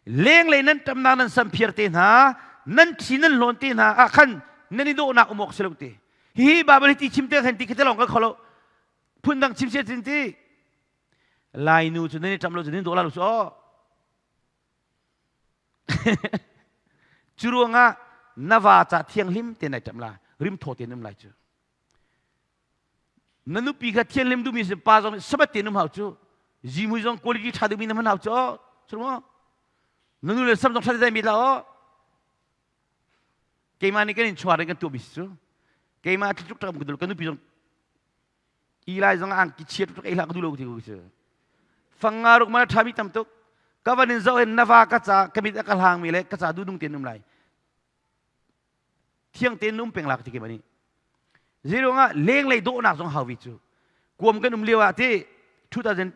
Lenglei nan ṭamnak nan samphiar te hna, nan ṭhi nan hlawn te hna ah khan nan i dawhnak um awk si lo ti. Hihi Baibal hi ti chim te khan ti khi te lawng ka kho lo. Phundang chim sia cin ti. Lainu cu nan i ṭam lo cu nan dawh la lo su aw. Cu ruangah na va ca thianghlim te nai ṭam la, rimthaw te um lai cu. Na nupi kha thianhlim duhmi si pa zong nih sabat tein um hau cu. Zimui zong quality ṭha deuhmi na hman hau cu. Cu maw? Na nu le sam zong ṭha deuh mi la aw. Keimah nih kan in chuar in kan tuahmi si cu. Keimah tluk ṭak ka ka nupi zong Eli zong angki chia tuk ei hlah ka duh lo ti ko cu. Fanga ruk mana ṭhami tam tuk. Ka van in zoh in na va ka ca ka mit a ka hlangmi le ka ca duh tein um lai. Thiang tein um peng la ka ti keimah nih. Zeiruangah lenglei dawhnak zong hau vi cu. Kuam kan um lio ah ti 2000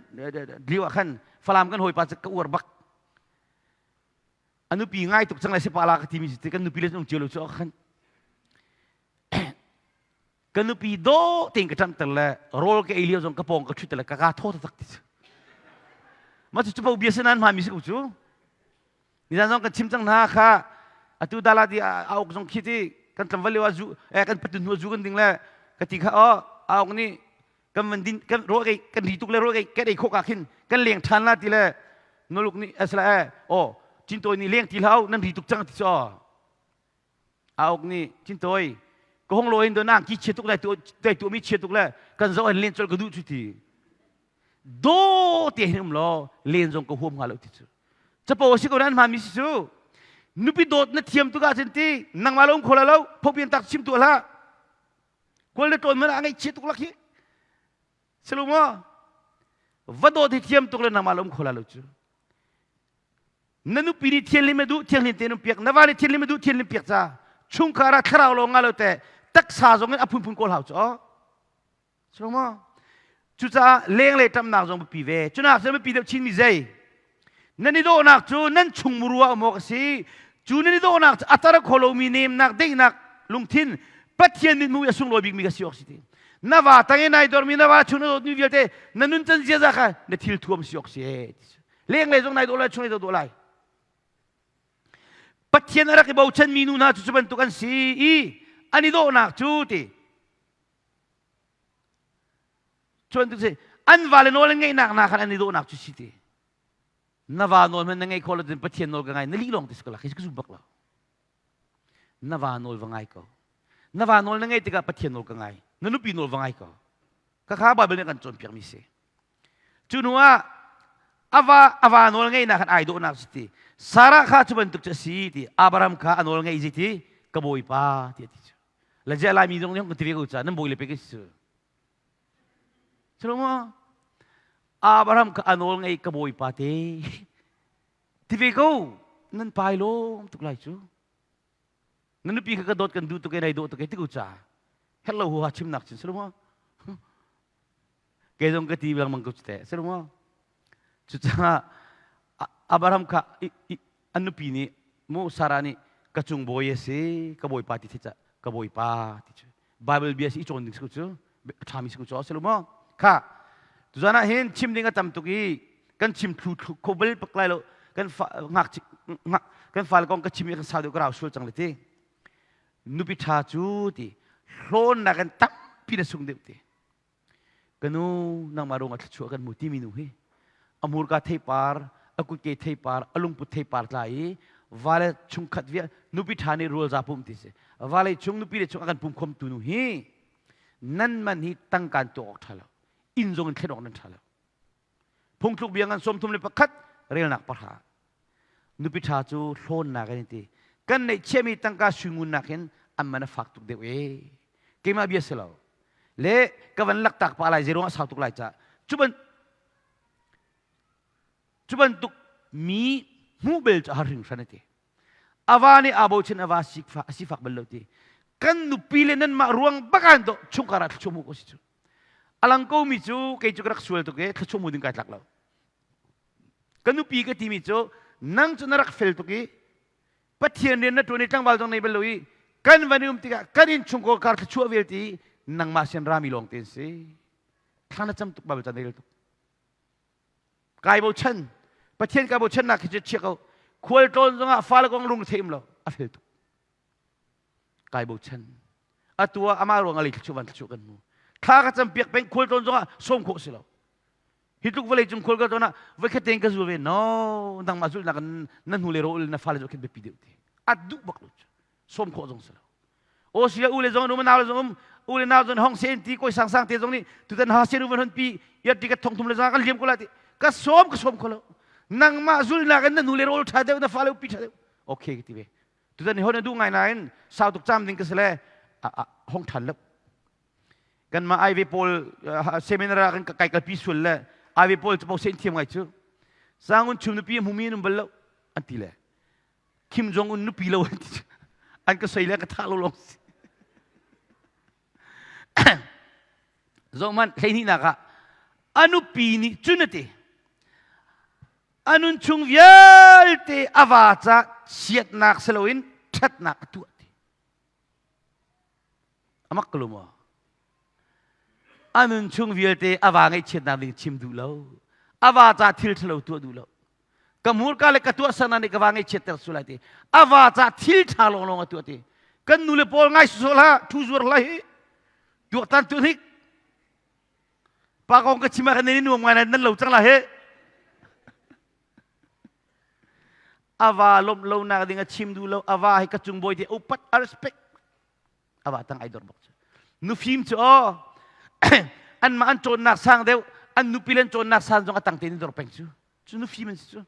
lio ah khan Falam kan hawipa cu ka uar bak. A nupi ngai tuk cang lai si pa la ka timi si kan nupi le um cio lo cu khan ka nupi dawh tein ka ṭamhter le rawl ka ei lio zong ka pawng ka ṭhut le ka ka thaw taktak ti cu. Mah cu cu bia sinan hmaami si ko cu. Nizan zong kan chim cang hna kha atu dala di a uk zong khi ti kan tlangval lio ah zu eh kan patun hnu zu kan ding le ka ti kha oh a uk nih kan van din kan ro ei kan ri tuk le ro ei kan ei khok ah khin kan leng than la ti le nuluk nih asla eh oh cintawi nih leng ti hlau nan ri tuk cang ti cu Auk nih Cintawi ka hong lo in do nang ki chia tuk lai tu dai tu mi chia tuk le kan zo an len chol ka duh chu ti do te hin um lo len zong ka huam hnga lo ti cu capo si ko nan ma mi si cu nupi dawt na thiam tuk ah cun ti nangmah lo um kho la lo phopian tak chim tu hlah kual le tawn man a ngai chia tuk lak hi silu mo va dawt hi thiam tuk le nangmah lo um kho la lo cu Na nupi nih thianhlim a duh thianghlim tein um piak na va nih thianhlim a duh thianhlim piak ca chungkhar ah thlarau lo nga lo te taksa zong in a phunphun kawl hau cu so maw cucaah lenglei ṭamnak zong biapi ve cunak cu biapi deuh chinmi zei nan i dawhnak cu nan chung muru ah um awk a si cu nan i dawhnak cu a tar kho lomi nemnak deihnak lungthin Pathian mithmuh i a sunglawi bikmi ka si awk si ti na va tang i nai dormi na va chung na dawtmi vialte na nuncan ziaza kha na thil thuam si awk si lenglei zong nai dawh lai chunglei zong dawh lai Pathian a rak i bochanmi nu hna cu cu bantuk an si i an i dawhnak cu ti cuan tu si an vale nawl an ngeihnak hna khan an i dawhnak cu si ti na va nawl hmanh na ngei kho lo tin Pathian nawl ka ngai na lih lawng ti si ko la khi ka zum bak lo na va nawl va ngai ko. Na va nawl na ngaih tikah Pathian nawl ka ngai. Na nupi nawl va ngai ko. Khakha Bible nih kan cawnpiakmi si. Cu hnu ah ava ava nawl ngeihnak khan ai dawhnak si ti. Sarah kha cu bantuk cu a si ti. Abraham kha a nawl ngei zi ti ka bawipa ti a ti cu. La je Laimi zong nih kan ti ve ko ca nan bawi le pe ka si cu. Cu maw? Abraham kha a nawl ngei ka bawipa te. Ti ve ko nan pai lawm tuk lai cu. Na nupi kha ka dawt kan duh tuk e nai dawh tuk e ti ko ca. Hello hu ha chimnak chin si maw? Kei zong ka ti lengmang ko cu teh si maw? Cucaah Abraham kha an nupi nih mu Sarah nih ka cung bawi a si ka bawipa ti thi ca ka bawipa ti cu Bible bia si i cawn ding si cu a ṭhami si cu a si lo maw kha tuzan ah hin chim ding a tam tuk i kan chim thlu thlu kho bal pak lai lo kan fa ngak kan fale kong ka chim i kan sau deuh ka rau sual cang le ti nupi ṭha cu ti hlawnnak in tampi na sung deuh ti Ka nu, nangmah ruangah thluachuah kan hmu timi nu hi a hmurka theipar, a kutke theipar, a lungput theipar tla i vale chungkhat vial nupi ṭha nih rual za pum ti si. Vale chung nupi le chung a kan pum khom tu nu hi nan man hi tangkaan tuah awk ṭha lo. Inn zong in thlen awk nan ṭha lo. Phungthluk bia ngan 31 relnak pahra. Nupi ṭha cu hlawnnak an ti. Kan neihchiahmi tangka suingun nakin an man a fak tuk deuh ee. Keimah bia si lo. Le ka van laktak pa lai zeiruang ah sau tuk lai ca. Cu ban cu bantuk mi hmuh bel cu a har hringhran a ti. Ava nih aa bochan ava sikfak a sifak bal lo ti. Kan nupi le nanmah ruang bak an do chungkhar ah thluachuah hmuh ko si cu. Alang ko mi cu kei cu ka rak sual tuk e thluachuah hmu ding kai tlak lo. Ka nupi ka timi cu nang cu na rak fel tuk i Pathian rian na ṭuan i tlangval zong nei bal lo i kan van i um tikah kan innchungkhar kar thluachuah vialte i nangmah sin rami lawng te an si. Thla na cam tuk Bible ca na rel tuk. Kai bochan Pathian kai bochannak khi cu chia ko. Khual tlawn zongah fale kong lung theim lo a fel tuk. Kai bochan. Atu ah amah ruang ah lei thluachuah van thluachuah kan hmu. Thla ka cam piak peng khual tlawn zongah sawm khawh si lo. Hi tluk vawlei cung khual ka tlawn ah voikhat tein ka zul ve no nangmah zulhnak in na hnu le ro na fale zoh khin biapi deuh ti. A duh bak lo cu. Sawm khawh zong si lo. O si le u le zong an um nau le zong um u le nau zong hong sen ti koi sang sang te zong nih tutan ha sen u van hon pi yat ti ka thong thum le zong kan liam ko la ti ka sawm ka sawm kho lo nangmah zulnak in na nu le rawl ṭha deuh na fale upi ṭha deuh okay ka ti ve tutan ni hon na duh ngai nain sau tuk cam ding ka si le hong ṭhan lo kanmah aive pawl seminar ah kan kai kalpi sual le aive pawl cu sen thiam ngai cu sangun chum nupi hmumi an um bal lo an ti le Kim Jong Un nupi lo an ti an ka soi le ka thah lo lawng si zohman hleihnih ah a nupi nih cun a ti a nun chung vialte a va ca chiatnak si loin ṭhatnak a tuah ti amak ko lo maw a nun chung vialte a va ngaihchiatnak ding chim duh lo a va ca thil ṭhalo tuah duh lo ka hmurka le ka tuahsernak nih ka va ngaihchiatter su lai ti a va ca thil ṭha lawnglawng a tuah ti kan nu le pawl ngai sawsawh hlah ṭhu zuar hlah hi tuaktan tu hnik pa kong ka chim ah kan i nuam ngai nan lo cang la he a va lawmh lonak ding a chim duh lo a va hi ka cung bawi te upat a respect a va tang ai dor bak cu nufim cu aw anmah an cawnnak sang deuh an nupi le an cawnnak sang zong a tang tein dor peng cu cu nufim an si cu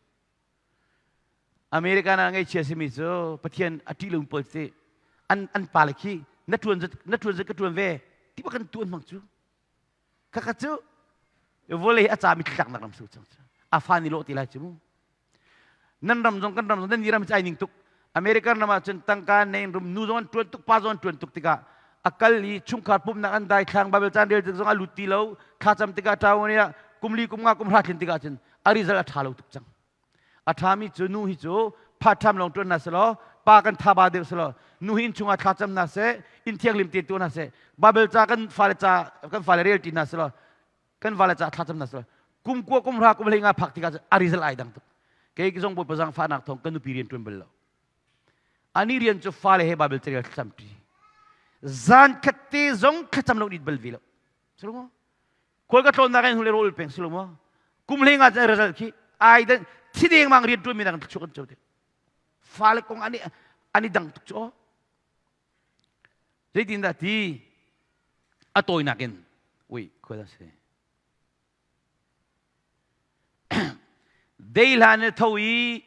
American ah ngaihchia simi cu Pathian a ṭih lo pawl ti an an pale khi na ṭuan na ṭuan zat ka ṭuan ve ti bak kan tuan hmang cu khakha cu vawlei a cami tlaknak ram su cang cu a fa ni lawh ti lai cu mu nan ram zong kan ram zong nan ni ram cu ai ning tuk American ram ah cun tangka nei rum nu zong an ṭuan tuk pa zong an ṭuan tuk tikah a kal i chungkhar pumhnak an dai thlang Bible caan rel tik zong a lut ti lo thlacam tikah ṭau ah kum li kum nga kum hra thlin tikah cun a result a ṭha lo tuk cang a ṭhami cu nu hi cu part time lawng ṭuan hna selaw pa kan thaba deuh selaw nu hi innchung ah thlacam hna seh inn thianghlim te tuah hna seh Bible ca kan fale ca kan fale rel ti hna selaw kan vale ca thlacam hna selaw kum kua kum hra kum hlei nga phak tikah a result ai dang tuk kei zong bawipa zangfahnak thawng kan nupi rian ṭuan bal lo ani rian cu fale he Bible carel thlacam ṭi zan khat te zong thlacam lo nit bal ve lo Silo Khual ka tlawnnak in hule rawl peng silo maw? Kum hlei nga result khi ai dan thi deng mang rian tuan mi dang thluak an cho te. Fale kong ani ani dang tuk chu. Zeitindah ti a tawinak in ui khua dah si. Dei hlan in tho i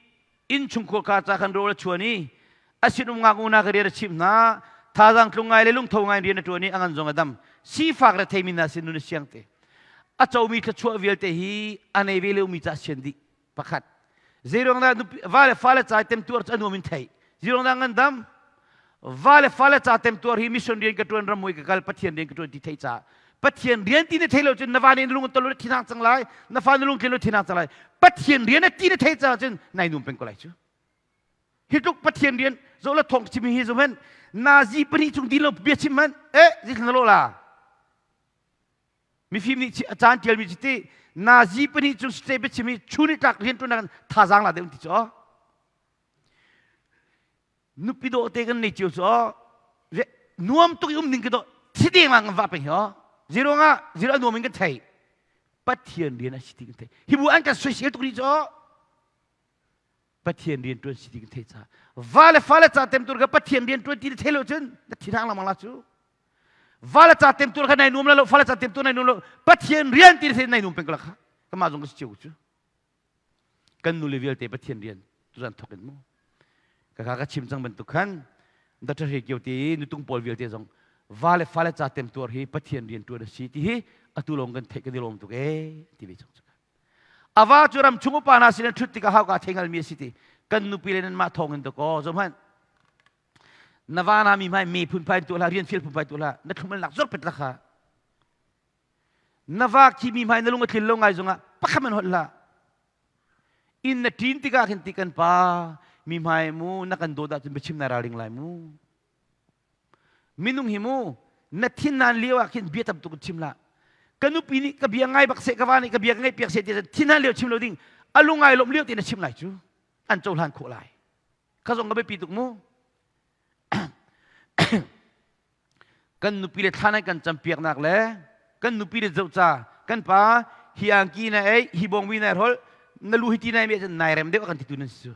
innchungkhur ka ca khan rawl a chuan i a sinum ngaknu ka rian a chimh hna. Thazaang tlung ngai le lungtho ngai in rian a ṭuan i a ngan zong a dam. Sifak retheimi hna sin nun a siang te. A comi thluachuah vialte hi a nei ve lomi ca sian dih. Pakhat. Zeiruang dah va le fale ca temtuar cu a nuam in theih. Zeiruang dah ngandam? Va le fale ca temtuar hi mission rian ka ṭuan ramui ka kal Pathian rian ka ṭuan ti theih caah Pathian rian ti na thei lo cun na va nih na lung tol lo thinang cang lai na fa na lung tlin lo thinang cang lai Pathian rian a ti na thei caah cun nai num peng ko lai cu hi tluk Pathian rian zo la thong chim hi zo hen nazi pahnih chung din lo bia chim man eh zithla lo la mifim nih a caan tialmi cu ti nazi pahnih cu state biachim i chun i tlak rian ṭuan thazaang la deuh ti cu nupi dawh te kan nei cio cu nuam tuk i um ding ka dawh thi deng lang va peng hi zero nga zero a nuam in kan thei Pathian rian a si ti kan thei hi bu an kan soisel tuk ri cu Pathian rian ṭuan si ti kan thei ca va le fa le ca tem tur ka Pathian rian ṭuan ti na thei lo cun na thinhang lengmang la cu va le ca tem tur kha nai nuam la lo fa le ca tem tur nai nuam lo Pathian rian ti na thei nai nuam peng ko la kha kamah zong ka si cio cu kan nu le vialte Pathian rian tuzan thok in mu ka ka ka chim cang bantuk khan Dr. He Kio te nutung pawl vialte zong va le fa le ca tem tuar hi Pathian rian ṭuan a si ti hi atu lawng kan theih kan i lawm tuk ee ti ve cang cu A va cu ram chung upa hna sin ṭhut tikah hauka thei hngalmi a si ti kan nupi le nanmah thawng in dakaw zohhmanh na va na mi hmai me phunphai tuah hlah rian fial phunphai tuah hlah na thlumalnak zor pet la kha na va khi mi hmai na lung a tlin lo ngai zongah pakhat man holh hlah inn na ṭin tikah khin ti kan pa mi hmai mu na kan dawt ahcun biachim na ralring lai mu Minung hi mu na thin nan lio ah khin bia tam tuk chim la. Ka nupi nih ka bia ngai bak seh ka va nih ka bia ka ngaih piak seh ti thin nan lio chim lo ding a lungai lawm lio ti na chim lai cu an cohlan khawh lai. Kha zong ka biapi tuk mu. kan nupi le thla nan kan campiaknak le kan nupi le zoh ca kan pa hi angki na ei hi bongmi na hol na lu hi ti nai me nai rem deuh kan ti tu nan si cu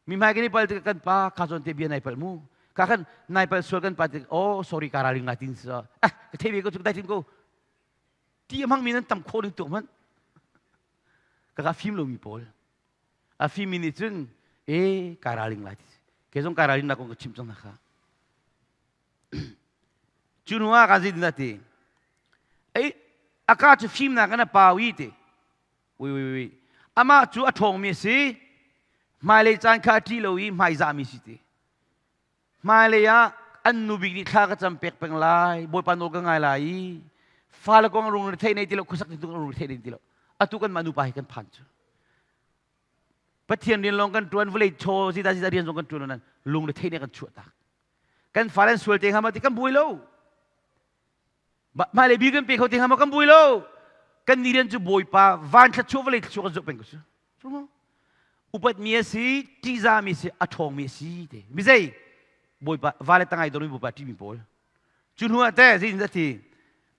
Mi hmai kan i pal tikah kan pa kha zawn te bia nai palh mu. Ka khan nai palh sual kan pa tik oh sorry ka raling ngai tin sa. Ah ka thei ve ko chu dai tin ko. Ti a hmang mi nan tam kho ding tuk man. Ka ka fim lo mi pawl. A fim mi nih cun e ka raling lai ti. Ke zong ka raling na kong ka chim cang na kha. Cu hnu ah ka zei din ti. Ei aka cu fimnak in a pau i ti. Ui ui ui. Amah cu a ṭhawngmi a si. Hmailei caan kha a ṭih lo i hmaizahmi si ti. Hmailei ah an nu bik nih thla ka cam pek peng lai, Bawipa nawl ka ngai lai i fale kong rung re thei nei ti lo, khuasak ti rung re thei nei ti lo. Atu kanmah nupa hi kan phan cu. Pathian rian lawng kan ṭuan, vawlei chaw zita zita rian zong kan ṭuan nan lung re thei ne kan chuah tak. Kan fale an sual te hnga ma ti kan buai lo. Hmailei bi kan pe kho ti hnga maw kan bui lo. Kan ni rian cu Bawipa van thluachuah vawlei thluachuah kan zoh peng ko cu. Upatmi a si, ṭihzahmi a si, a ṭhawngmi a si te. Mi zei? Bawipa va le tangai dormi Bawipa ṭihmi pawl. Cu hnu ah teh zeitin a ti?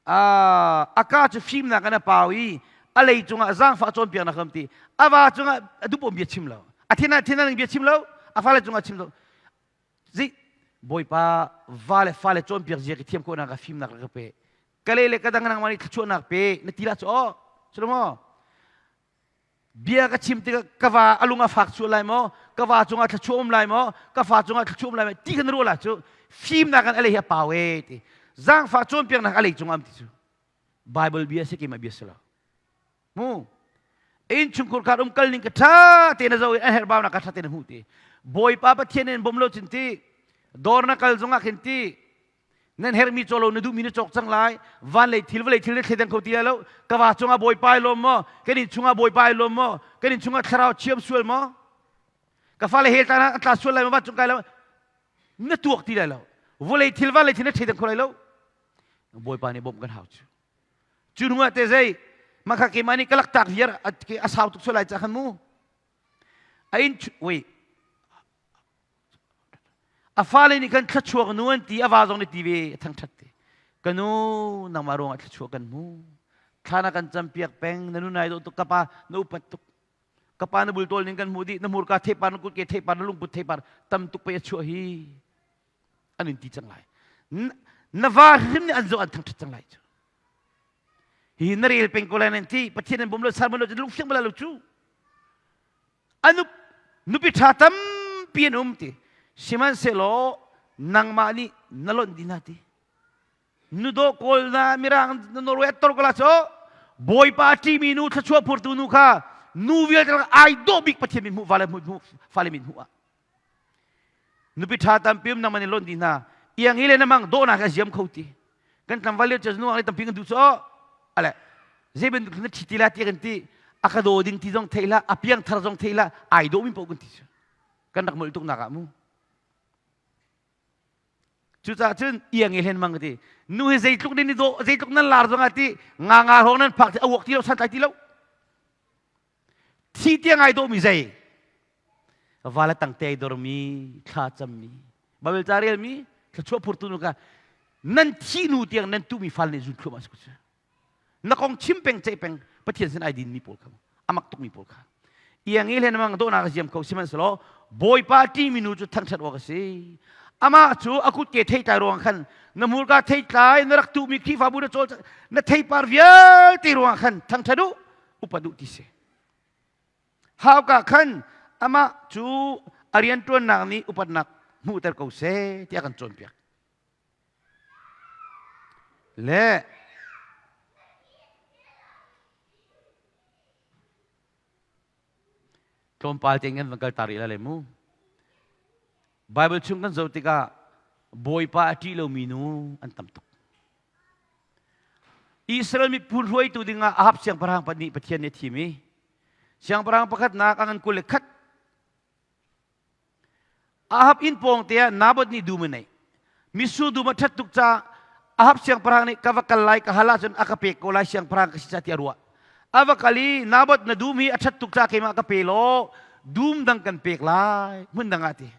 A ka cu fimnak in a pau i a lei cungah zaangfah cawnpiaknak a ti. A va cungah a dupawm bia chim lo. A thin ah thin ah bia chim lo. A fale cungah chim lo. Zi Bawipa va le fale cawnpiak zia ka thiam khawhnak ka fimnak ka pe. Ka le le ka dang nangmah nih thluachuahnak pe na ti lah cu aw. Cu maw? Bia ka chim tikah ka va a lung a fak sual lai maw? Ka va cungah thluachuah um lai maw? Ka fa cungah thluachuah um lai maw? Ti kan ruah lah cu fimnak kan a lei hi a pau e ti. Zaangfah cawnpiaknak a lei cungah um ti cu. Bible bia si keimah bia si lo. Mu innchungkhur kha um kal ning ka ṭha tein a zoh i an herhbaunak ka ṭha tein a hmuh ti. Bawipa Pathian in bawm lo cun ti dawr na kal zongah khin ti nan herhmi caw lo na duhmi na cawk cang lai van lei thil vawlei thil na thledang kho ti lai lo ka va cungah Bawipa ai lawm maw kan inn chungah Bawipa ai lawm maw kan inn chungah thlarau chiam sual maw ka fale hell tla an tla sual lai maw van cung kai lo na tuak ti lai lo vawlei thil van lei thil na thledang kho lai lo Bawipa nih bawmh kan hau cu Cu hnu ah te zei mah kha keimah nih ka laktak viar a sau tuk sual lai ca khan mu. A inn wait a fale nih khan thluachuak nu an ti a va zong nih ti ve a thangṭhat te ka nu nangmah ruangah thluachuah kan hmu thla na kan campiak peng na nu nai dawh tuk ka pa na upat tuk ka pa na bultawl ning kan hmuh dih na hmurka theipar na kutke theipar na lungput theipar tam tuk pei a chuah hi an in ti cang lai. Na va hrim nih an zoh an thangṭhat cang lai cu. Hi na rel peng ko lai nan ti Pathian an bawm lo salmon lo lungfiang bala lo cu. Anu nupi ṭha tampi an um ti. Sihmanhsehlaw nangmah nih na lonh dih hna ti. Nu dawh kawl na mirang na Norway tor ko la cho Bawipa ṭimi nu thluachuah phurtu nu kha nu vialte ai dawh bik Pathian min hmuh fale hmuh fale min hmuh ah nupi ṭha tampi um nangman in lonh dih hna iang hi le na mang dawhnak a ziam kho ti kan tlangval lio cu nu ang tampi kan duh cu ale zei bantuk na ṭhi ti la ti kan ti a ka daw ding ti zong thei la a piang thar zong thei la ai dawh mi paoh kan ti cu kan rak molh tuk nak ah mu Cucaah cun iang i hlen mang ka ti. Nu hi zeitluk nan i dawh, zeitluk nan lar zongah ti nga nga hrawng nan phak ti a uak ti lo santlai ti lo. Thi tiang ai dawhmi zei? Val a tangte ai dormi, thla cammi, Bible ca relmi, thluachuah phurtu nu ka nan thi nu tiang nan tuhmi fal nih zun thluahmah si ko cu. Na kong chim peng ceih peng Pathian sin ai dinmi pawl kha amak tukmi pawl kha iang i hlen mang dawhnak a ziam kho sihmanhsehlaw Bawipa ṭihmi nu cu thangṭhat awk a si amah cu a kutke theitlai ruang khan na hmurka theitlai na rak tuhmi Khrihfabu na cawl na theipar vialte ruang khan thangṭhat u upat u ti si hauka khan amah cu a rianṭuannak nih upatnak hmuhter ko seh tiah kan cawnpiak Le tlawmpal tein kan van kal ta rih lai mu. Bible chung kan zoh tikah Bawipa a ṭih lomi nu an tam tuk. Israel miphun hruaitu dingah Ahab siangpahrang pa nih Pathian nih a thim i siangpahrang pakhatnak a ngan 21 Ahab inn pawng te ah Naboth nih dum a neih. Mitsur dum a ṭhat tuk caah Ahab siangpahrang nih ka va kal lai ka hal ahcun a ka pek ko lai siangpahrang ka si ca tiah a ruah. A va kal i Naboth na dum hi a ṭhat tuk caah keimah ka pe law dum dang kan pek lai hmun dang ah ti.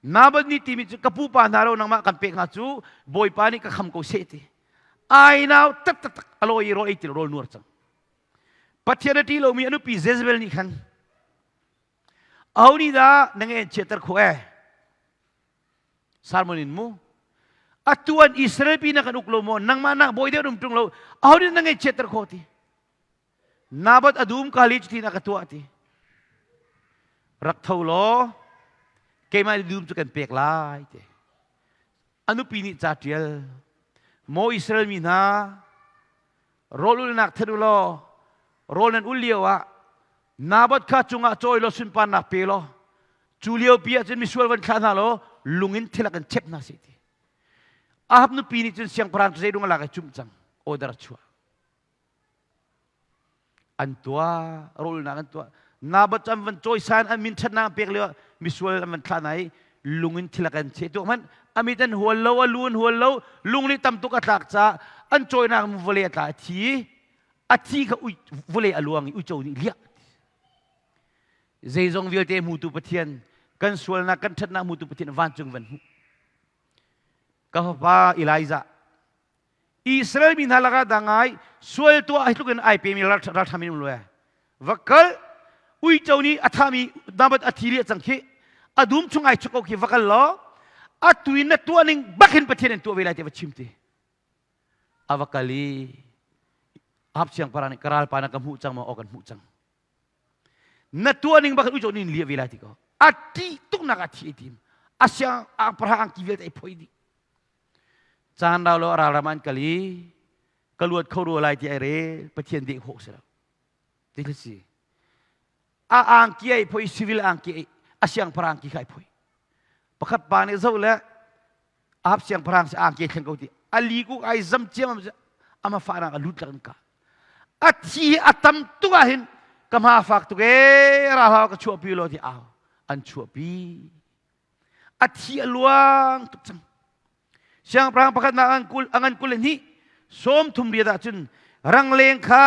Naboth nih timi cu ka pupa hna ro nangmah kan pek hna cu Bawipa nih ka kham ko seh ti. Ai nau taktak a lawi i rawl ei ti rawl nuar cang. Pathian a ṭih lomi a nupi Jezebel nih khan Aho nih dah na nge chiatter khawh ee? Salmon in mu. Atu an Israel pi na kan uk lo maw? Nangmah nak bawi deuh um ṭung lo. Aho nih na nge chiatter khawh ti? Naboth a dum kali cuti na ka tuah ti. Rak tho law keimah nih dum cu kan pek lai ti. A nupi nih ca ṭial. Maw Israel mi hna, rawl ulnak that u law rawl nan ul lio ah Naboth kha cungah cawi law sunparnak pe law cu lio pi ah cun misual van thlah hna law lung in thilak in chep hna seh ti. Ahab nupi nih cun siangpahrang cu zeidung a lak i cumh cang order a chuah. An tuah rawlnak an tuah. Naboth cu an van cawisan an min ṭhatnak an pek lio ah misual an van thlah hna i lung in thilak an cheh tuah hmanh a mit an hual lo a lu an hual lo lung nih tam tuk a tlak caah an cawinak vawlei a tla a thi a thi kha ui vawlei a luang i uico nih liah zeizong vialte hmutu Pathian kan sualnak kan ṭhatnak hmutu Pathian vancung van hmuh ka fapa Elijah Israel mi hna lakah dah ngai sual tuah hi tluk in ai pemi ralṭha min um lo e va kal uico nih a thami David a thi leh cang khi a dum chung ai chuk ko khi va kal law a tuin na tuah ning bakin Pathian in tuah ve lai ti va chim ti A va kal i Ahab siangpahrang nih ka ralpa na ka hmuh cang maw? Aw kan hmuh cang. Na tuah ning bak uico nih liah ve lai ti ko. A ṭih tuknak ah thi a tim. A siang parang angki vialte ai phoi dih. Caan rau lo a ral ram an kal i ka luat kho rua lai ti ai rel Pathian deh khawh si lo. Ti si. A angki ai phoi civil angki ai a siangpahrang angki kha ai phoi. Pakhat pa nih zoh le Ahab siangpahrang si angke thleng ko ti ali ku ai zam ciam ama fahnak a lut lak in ka a thi a tam tuk ah hin ka hma fak tuk e ra hau ka chuahpi lo ti au an chuahpi a thi a luang tuk cang siangpahrang pakhat nak an kul angan kul hnih sawm thum riat ah cun rangleng kha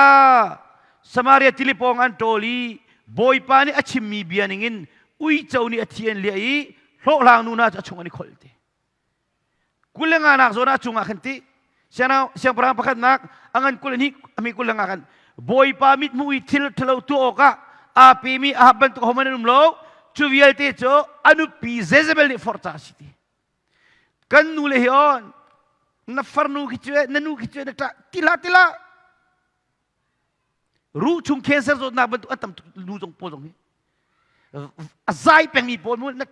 Samaria tili pawng an ṭawl i Bawipa nih a chimmi bia ningin uico nih a thi an liah i hlawhhlang nu hna cu a chung an i kholh ti. 25 nak zawn ah cungah khan ti siangpahrang pakhatnak a ngan 22 a mi 25 khan Bawipa mithmuh i thil ṭhalo tuah awkah aa pemi Ahab bantuk hohmanh an um lo cu vialte cu a nupi Jezebel nih forh caah a si ti. Kan nu le hi on. Na farnu khi cu na nu khi cu na ṭah tila tila. Ruh chung cancer zawtnak bantuk an tam tuk nu zong pawl zong hi. A zai pengmi pawl mu na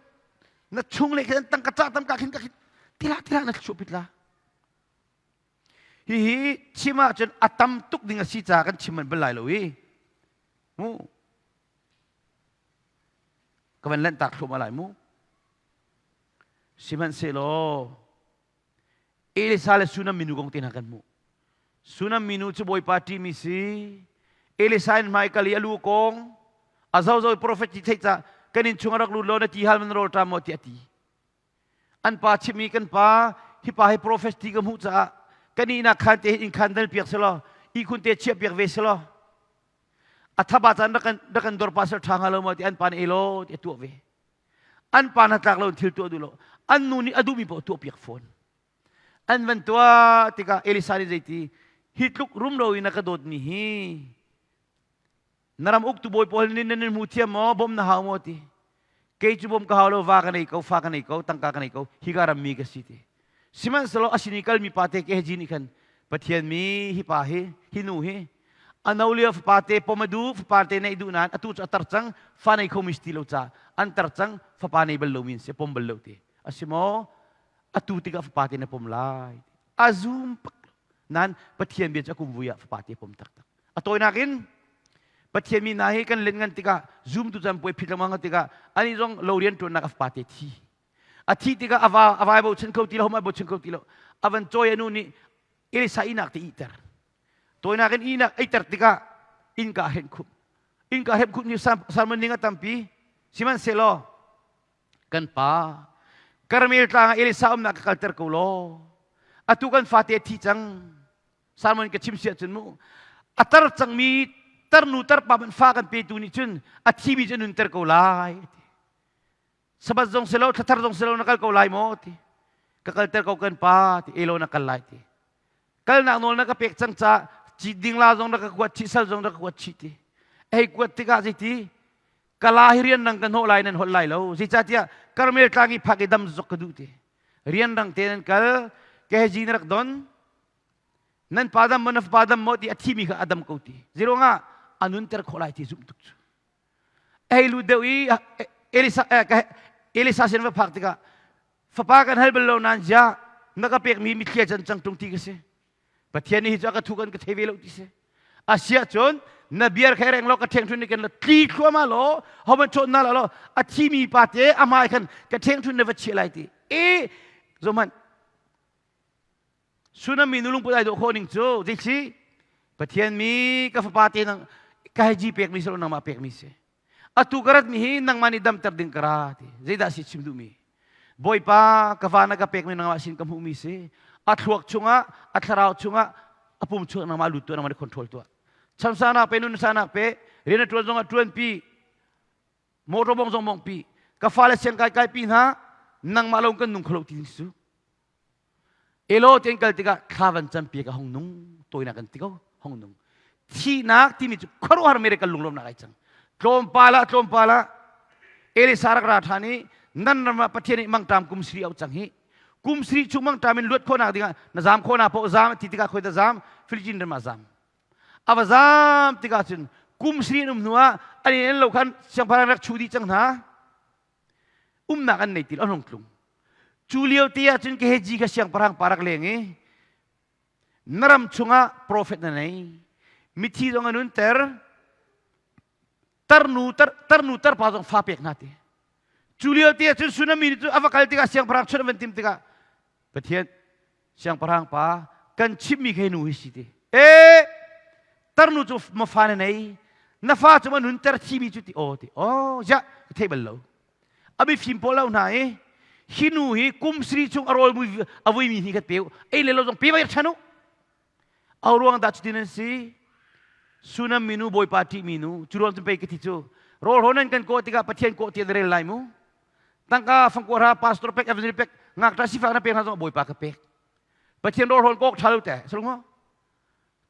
na chung le khin tangka cah tam ka khin ka khin tila tila na chuah pit la. Hihi chim ahcun a tam tuk ding a si caah kan chim manh bal lai lo i. Mu. Ka van lanhtak thluahmah lai mu. Sihmanhsehlaw Elisa le Sunam minu kong te hna kan hmuh. Sunam minu cu Bawipa ṭihmi si. Elisa in hmaikal i a lu kong a zozo profet ti theih ca kan inn chung a rak lut law na ti hal man rawl ṭam maw tiah a ti. An pa chimmi kan pa hi pa hi profet ti ka hmuh caah kan ihnak khan te inn khan dal piak selaw ihkhun te chiah piak ve selaw a thaba caan rak kan rak kan dor pa sel ṭha hnga lo maw ti an pa nih elaw ti a tuah ve. An pa hnatlak lo in thil tuah duh lo. An nu nih a duhmi paoh tuah piak fawn. An van tuah tikah Elisa nih zeiti hi tluk rumro in a ka dawtmi hi na ram uktu bawi pawl nih nan hmu thiam maw bawm na hau maw ti kei cu bawm ka hau lo va ka nei ko fa ka nei ko tangka ka nei ko hi ka ram mi ka si ti sihmanhsehlaw a sin i kalmi pa te Gehazi nih khan Pathian mi hi pa hi hi nu hi a no lio fapa te pom a duh fapa te neih duh nain atu cu a tar cang fa nei kho mi si ti lo ca an tar cang fapa nei bal lomi an si pom bal lo ti a si maw atu tikah fapa te na pom lai a zum pak nan Pathian bia cu a kum vui ah fapa te pom taktak a tawinak in Pathian mi hna hi kan len ngan tikah zum tu caan puai phit lengmang tikah ani zong lo rian ṭuannak a fapa te thi a thi tikah a va a vai bochan kho ti lo homai bochan kho ti lo a van cawi a nu nih Elisa inak te iter tawinak in inak eiter tikah innka hren khumh innka hrem khumh ni salmon ning a tampi sihmanhsehlaw kan pa Karmel tlang ah Elisa umnak ka kalter ko law atu kan fate a thi cang Salmon ka chim siah cun mu a tar cangmi tarnu tarpa man fa kan petu nih cun a thimi cu nunter ko lai Sabbath zong si lo thlathar zong si lo na kal ko lai maw ti ka kalter ko kan pa ti elo na kal lai ti kalnak nawl na ka pek cang ca ci ding la zong na ka kuat chih sal zong na ka kuat chih ti hei kuat tikah zeiti kala hi rian rang kan hnawh lai nan holh lai lo zeicahtiah Karmel tlang i phak i dam zok ka duh ti rian rang te nan kal Gehazi na rak don nan pa dam maw na fapa dam maw ti a thimi kha a dam ko ti zeruangah a nunter khawh lai ti zumh tuk cu hei lut deuh i Elisa Elisa sin va phak tikah fapa kan hal bal lo nain ziah na ka pekmi mithlia can cang tung ti ka si Pathian nih hi cu a ka thu kan ka thei ve lo ti si asiah cun na biar kha reng lo ka ṭheng ṭhun ni kan la tli thluahmah law homan chawn na la law a thimi pa te a hmai khan ka ṭheng ṭhun na va chiah lai ti e zohmanh Sunami nu lungput ai dawh khawh ning cu zeisi Pathian mi ka fapa te nang ka hei ji pekmi si lo nangmah pekmi si. Atu ka ratmi hi nangmah nih damter ding ka ra ti. Zeidah si chim duhmi? Bawipa ka va na ka pekmi nangmah sin ka hmuhmi si. A thluak chungah, a thlarau chungah, a pum chungah nangmah lut tuah, nangmah nih control tuah. Chamsanak pe, nunsanak pe, rian a ṭuan zongah ṭuanpi, motor bong zong bong pi. Ka fale siang kai kai pi hna, nangmah lo kan nung kho lo ti su. Elo ten kal tikah thla van campi ka hong nung toinak kan ti ko hong nung thihnak timi cu khuaruahhar miracle lunglawmnak ai cang tlawmpal ah tlawmpal ah Elisa rak ra ṭhan i nan ram ah Pathian nih mangṭam kum siri au cang hi kum siri chung mangṭam in luat khawhnak dingah na zam khawhnak paoh zam ti tikah khoi ta zam Philippine ram ah zam a va zam tikah cun kum siri an um hnu ah an in lo khan siangpahrang rak chu dih cang hna umnak an nei ti lo an hung tlung cu lio te ah cun Gehazi kha siangpahrang pa rak leng i na ram chungah profet na nei mithi zong an nunter tarnu tar tarnu tarpa zong fa pek hna ti cu lio te ah cun Sunami cu a va kal tikah siangpahrang chun a van tim tikah Pathian Siangpahrang pa kan chimmi kha hi nu hi si ti. E tarnu cu ma fa na nei na fa cu ma nunter thimi cu ti aw ti aw ja ka thei bal lo. A mifim pawl lo hna i hi nu hi kum sri chung a rawl mui a vuimi hi khat pe ei le lo zong pe vai ṭhan u. Au ruang dah cutin an si? Sunam minu Bawipa ṭih minu cu ruang cun pei ka thi cu rawl hawn nan kan kawh tikah Pathian kawh ti an rel lai mu. Tangka fangkua hra pastor pek evangelist pek ngakṭah sifak na pek hna zong Bawipa ka pek. Pathian rawl hawn kawk ṭha lo te salung ho.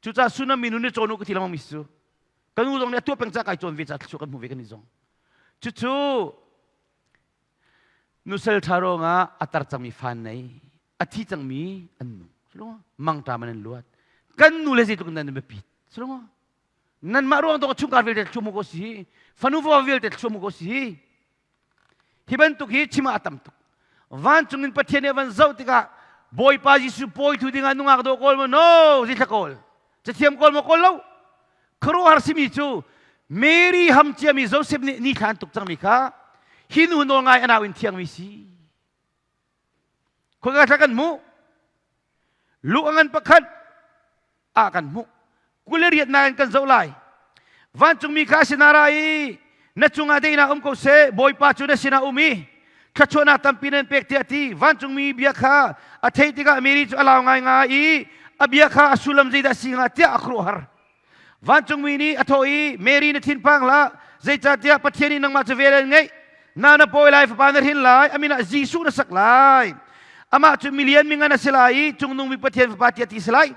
Cucaah sunam minu nih cawn u ka ti lengmang mi cu. Kan u zong nih a tuah peng ca kai cawn ve ca thluachuah kan hmu ve kan i zong. Cucu nusal ṭha ruangah a tar cangmi fa nei a thi cangmi an nung. Mangṭam in an luat. Kan nu le zeitluk in nan biapit. Nanmah ruang to chungkhar vialte thluam ko si. Fanu fapa vialte thluam ko si. Hi bantuk hi chim ah a tam tuk. Vancung in Pathian nih a van zoh tikah Bawipa Jesuh pawi thu dingah nungak dawh kawl maw? No, zithla kawl. Cathiam kawl maw kawl lo? Khuaruahhar simi cu Mary ham ciami Joseph nih ni thla an tuk cangmi kha hi nu nawl ngai a nau in thiangmi si. Khua thla kan hmuh. Lu a ngan pakhat ah kan hmuh. 28 nak in kan zoh lai. Vancungmi kha a sinah ra i na cungah daihnak um ko seh, Bawipa cu na sinah um i thluachuahnak tampi nan pek tiah a ti. Vancungmi bia kha a theih tikah Mary cu a lau ngaingai i a bia kha a sullam zeidah a si hnga tiah a khuaruahhar. Vancungmi nih a thawh i Mary na thinphang hlah, zeicahtiah Pathian nih nangmah cu vel an ngeih. Na na pawi lai, fapa na hrin lai, a min ah Jesuh na sak lai. Amah cu milian mingan a si lai i cungnung bik Pathian fapa tiah ti a si lai.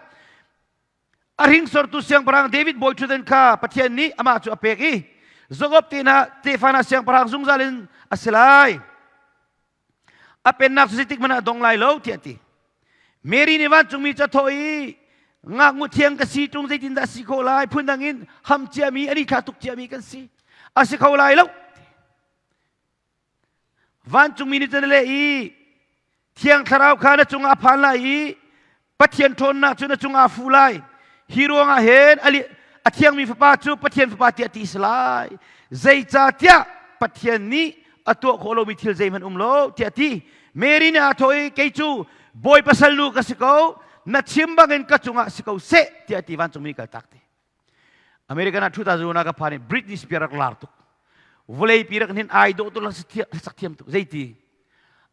A hringsortu siangpahrang David bawi ṭhutdan kha Pathian nih amah cu a pek i Jakob te hna tefa hna siangpahrang zungzal in a si lai. A pennak cu zeitik hmanh ah a dong lai lo tiah a ti. Mary nih vancungmi cu a thawh i ngaknu thiang ka si ṭung zeitindah a si khawh lai phundang in ham ciami an i thla tuk ciami kan si a si kho lai lo. Vancungmi nih cun a leh i Thiang Thlarau kha na cungah a phan lai i Pathian ṭhawnnak cu na cungah a fu lai. Hi ruangah hin a thiangmi fapa cu Pathian fapa tiah ti a si lai. Zeicahtiah Pathian nih a tuah khawh lomi thil zeihmanh um lo tiah a ti. Mary nih aa thawh i kei cu Bawipa salnu ka si ko, na chim bangin ka cungah si ko seh tiah a ti vancungmi kaltak ti. American ah 2001 ka phan i Britney Spears rak lar tuk. Vawleipi rak hin ai dawh tuk sak thiam tuk. Zeiti?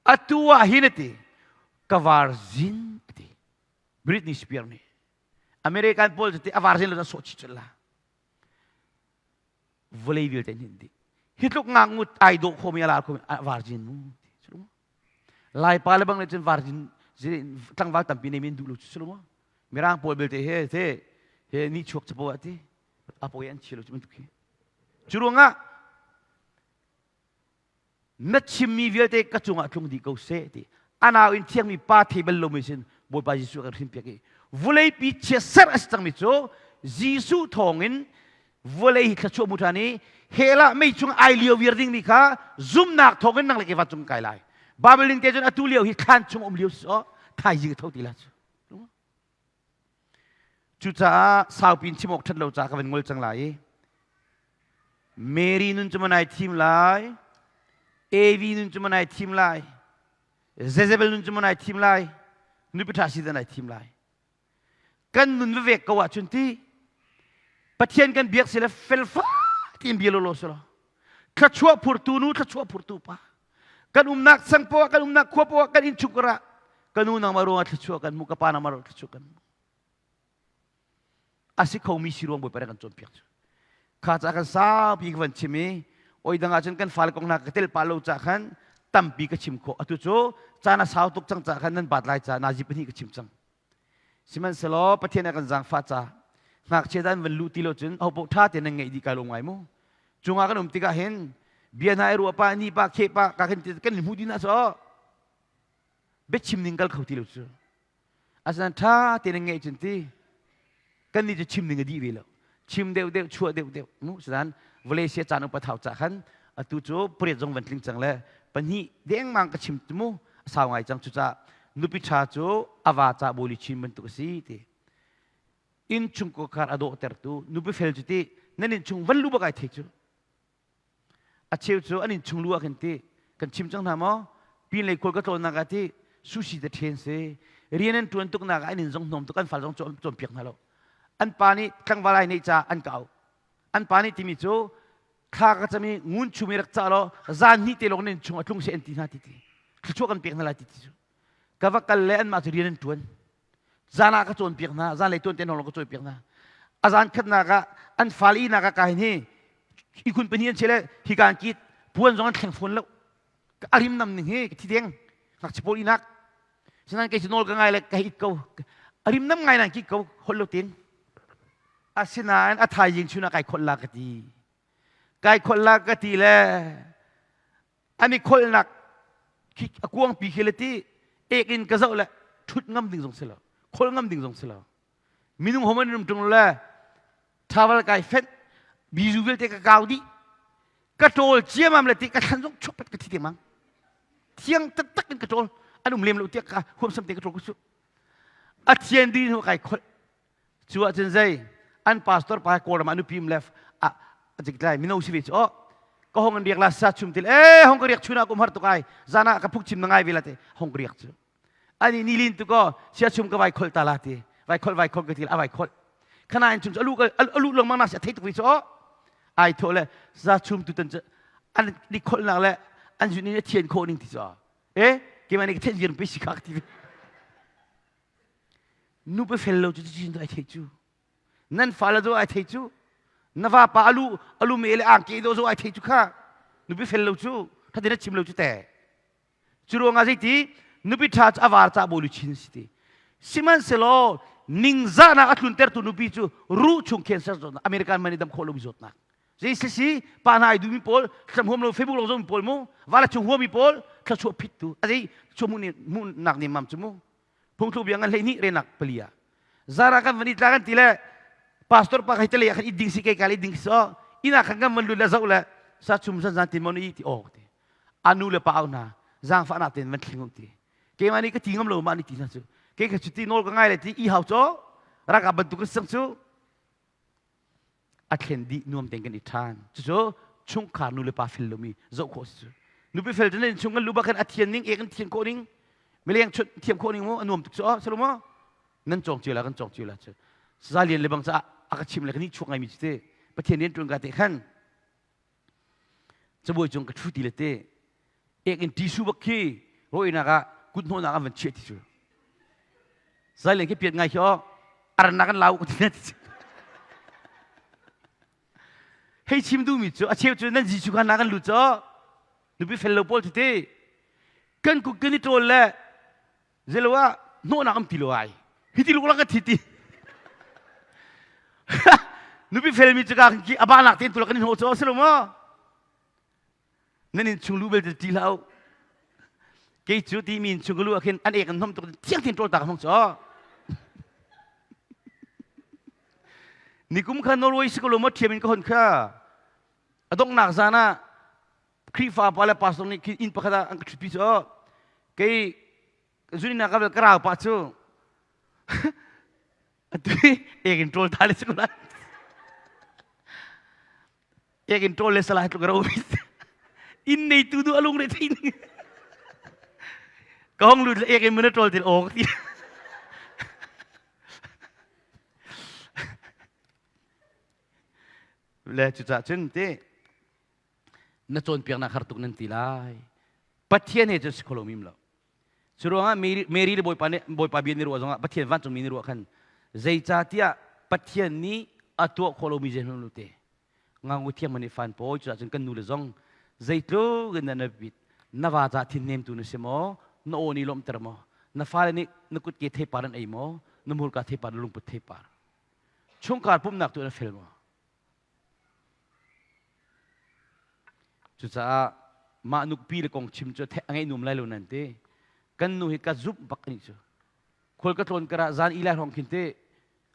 Atu ah hin a ti ka varzin a ti. Britney Spears nih American pawl cu ti a varzin lo sawh chih cun la. Vawlei vialte hin di. Hi tluk ngakngut ai dawh khomi a lar khomi a varzin mu. Laipa le bang le cun varzin tlangval tampi nei men duh lo cu mu. Mirang pawl belte he te he ni chuak chapo a ti. A poi an chi lo cu bantuk hi. Cu ruangah na chimmi vialte ka cungah tlung dih ko seh ti anau in thiangmi pa thei bal lomi sin Bawipa Jesuh kan hrinpiak i vawleipi chiatser a si cangmi cu Jesuh thawngin vawlei hi thluachuah mu ṭhan i hell ah mei chung ai lio viar dingmi kha zumnak thawngin nang le kei vancung kai lai Bible ning te cun atu lio hi thlan chung um lio si aw thaizing tho ti la cu Cucaah saupi in chim awk ṭhat lo caah ka van ngol cang lai i Mary nun cu maw nai thim lai, Evi nun cu maw nai thim lai, Jezebel nun cu maw nai thim lai, nupi ṭha si dah nai thim lai. Kan nun vevek ko ahcun ti Pathian kan biak si le felfa tiin bia lawlaw si law thluachuah phurtu nu thluachuah phurtu pa kan umnak sang poah kan umnak khua poah kan innchungkhar ah ka nu nangmah ruangah thluachuah kan hmu ka pa nangmah ruangah thluachuah kan hmu a si khomi si ruang bawipa kan cawnpiak cu kha ca kan saupi ka van chim i oi dang ah cun kan fale kong hna ka tel pa lo ca khan tampi ka chim khawh atu cu caan a sau tuk cang ca khan nan bat lai ca nazi pahnih ka chim cang Sihmanhsehlaw Pathian a kan zaangfah ca ngakchia dan van luh ti lo cun hopoh ṭha tein nan ngeih dih kai lo ngai mu. Cungah kan um tikah hin bia hna i ruah pa ni pa kheh pa ka kan kan hmu dih na so biachim ning kal kho ti lo cu. Asinain ṭha tein nan ngeih cun ti kan nih cu chim ning a dih ve lo. Chim deuh deuh chuah deuh deuh mu sinan vawlei sia caan upa thau ca khan atu cu pariat zong van tling cang le pahnih dengmang ka chim tu mu a sau ngai cang cucaah nupi ṭha cu a va ca bawli chin bantuk a si ti inn chung khar a dawhtertu nupi fel cu ti nan inn chung van lu bak ai thei cu A cheu cu an inn chung lu ah khin ti kan chim cang hna maw? Pinlei khual ka tlawnnak ah ti sushi te ṭhen si. Rian an ṭuan tuknak ah an inn zong hnom tuk an fal zong cawnpiak hna lo. An pa nih tlangval ai neih caah an ka auh. An pa nih timi cu thla ka cam i ngun chum i rak cah law zan hnih te lawng nan inn chung a tlung seh an ti hna ti ti. Thluachuah kan pek hna lai ti ti cu. Ka va kal le anmah cu rian an ṭuan. Zan ah ka cawnpiak hna, zanlei tuan te hna ka cawnpiak hna. A zan khatnak ah an fale ihnak ah ka hin hi ihkhun pahnih an chia le hika an kit puan zong an thleng fawn lo. A rim nam ning hi ka thi deng. Ngakchia pawl ihnak. Sinain kei cu nawl ka ngai le ka it ko. A rim nam ngai nan kit ko holh lo tin. Asinain a thaizing chun ah kai kholh la ka ti. Kai kholh la ka ti le an i kholhnak khi a kuangpi khi le ti ek in ka zoh le ṭhut ngam ding zong si lo. Khol ngam ding zong si lo. Minung homan rum tung le travel kai fenh bizu vialte ka kau dih. Ka ṭawl ciamam le ti ka thlan zong chupet ka thi te mang. Thiang taktak in ka ṭawl. An um lem lo tiah ka huamsam te ka ṭawl ku su. A thian dih hnu kai kholh. Cu ahcun zei an pastor pa Kawlram ah nupi um le a tlai mino si ve cu oh ka hong an riak la sa chum til e hong ka riak chuna kum har tuk ai zana ka phuk chim na ngai ve la te hong ka riak cu ani nilin tu ko sia chum ka vai khol ta la ti vai khol vai khol ka ti a vai khol khana in chum alu alu lengmang na sia thei tuk vi cu oh ai tho le za chum tu tan an ni khol nak le an zun ni thian kho ning ti cho e ke mani ka then vir pe si khak ti Nupi fel lo cu cin ai thei cu. Nan fale zo ai thei cu. Na vapa alu alu me le angke do zo ai thei cu kha. Nupi fel lo cu thatin na chim lo cu te. Cu ruangah zeiti nupi ṭha cu a var ca bawi luchin si ti. Sihmanhsehlaw ningzahnak a tluntertu nupi cu ruh chung cancer zawtnak American man i dam khawh lomi zawtnak. Zei si pa hna ai duhmi pawl thlam huam lo Facebook lawng zohmi pawl mu vala chung huami pawl thluachuah phittu a zei chuah hmuhnak nemmam cu mu phungthluk bia ngan 12 renak pali ah zara kan van i tla kan ti le pastor pa kai tele khan i ding si kai kal i ding so ina khan kan van lut le zoh le sa chum san zan ti mon i ti ok ti anu le pa au hna zaangfah nak ten van thling ti keimah nih ka ti ngam lo ma ni ti hna cu ke ka chu ti nawl ka ngai le ti i hau cho raka bantuk sang cu a thlen dih nuam tein kan i ṭhan. Cucu chungkhar nu le pa fel lomi zoh khawh si cu. Nupi fel cu chung kan lu bak khan a thian ning ek an thian khawh ning mileng chut thiam khawh ning mu a nuam tuk cu salo maw nan cawng cio la kan cawng cio la cu zalian le bang ca a ka chim le ka ni chuak ngaimi cu te Pathian rian ṭuan ka te khan cabuai cung ka ṭhu ti le te ek in tisu bak khi rawinak ah kut hnawhnak an van chiah ti cu zalian khi piat ngai khi aw arannak an lau ti hei chim duhmi cu a cheu cu nan Jesuh kha na kan lut caw nupi fel lo pawl tete kan kut kan i ṭawl le zelo ah hnawhnak am ti lo ai hi ti luk ka thi ti nupi felmi cu ka ki abanak ten tu kan i hnawh caw si lo maw Nan innchung lu belte ṭih hlah u. Kei cu timi innchung ka lu ah khin an ek an hnom tuk thiang tein ṭawl ta ka hmang cu. Nikum kha Norway si ko lo maw ṭhiam in ka hon kha. A donghnak zan ah Khrihfa pa le pastor nih inn pakhat ah an ka ṭhutpi cu. Kei zunina ka ka rau pah cu atu ek in ṭawl ta le si ko lai. Ekin ṭawl le salai tluk ro inn neitu du alung re thei ning ka hong lut le ekin mun ṭawl til awk ti le cucah cun te na cawnpiaknak har tuk nan ti lai Pathian he cun si kho lo mim lo Cu ruangah Mary le Bawipa nih Bawipa bia ni ruah zongah Pathian vancungmi ni ruah khan zeicahtiah Pathian nih a tuah khawh lomi zei hnu te ngangu thiang man i fan pawi cuah cun kan nu le zong zeitluk in na bit na va ca thin nemtu na si maw na aw nih lawmhter maw na fale nih na kutke theipar an ei maw na hmurka theipar na lungput theipar chungkhar pumhnak tu na fel maw Cucaah mah nupi le kong chim cu a ngeih nuam lai lo nan ti. Kan nu hi ka zumh bak ani cu. Khual ka tlawn karah zan i lai hrawng khin te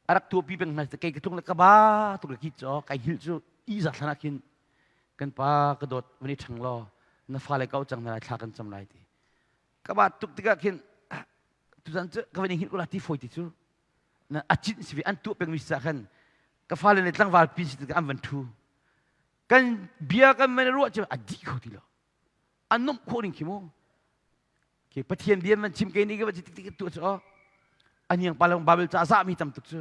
a rak tuahpi peng hna kei ka tlung le ka ba tuk le ki cu kai hil cu i za thlan ah khin kan pa ka dawt van i ṭhang law na fale kau cang hna lai thla kan cam lai ti. Ka ba tuk tikah khin tuzan cu ka van i hngilh ko la ti fawi ti cu na a cinh si ve an tuah pengmi si khan ka fale le tlangval pi si tikah an van ṭhu kan bia kan van ruah cu a dih kho ti lo a nomh khawh ning khi mu ke pathian bia van chim ke ni ke van tik tik tuah cu aniang pa long bible ca za mi tam tuk cu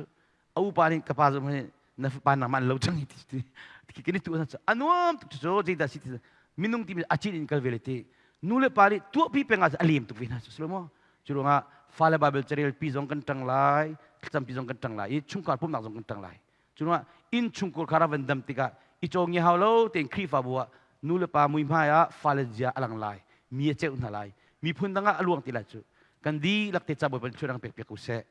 a upa nih ka pa zong hi na fapa nangmah lo cang ti ti ke ni tu cu a nuam tuk cu zeidah si ti minung ti a chin in kal ve le ti nu le pa nih tuah pi peng ah a lem tuk ve hna cu silo Cu ruangah fale Bible carel pi zong kan ṭang lai, thlacam pi zong kan ṭang lai i chungkhar pumhnak zong kan ṭang lai. Cu ruangah inn chungkhur kha van dam tikah i cawngi hau lo tein Khrihfabu ah nu le pa muihmai ah fale zia a lang lai, mi a ceuh hna lai, miphun dang ah a luang ti lai cu. Kan dihlak te ca Bawipa nih thluachuah pek piak ko seh.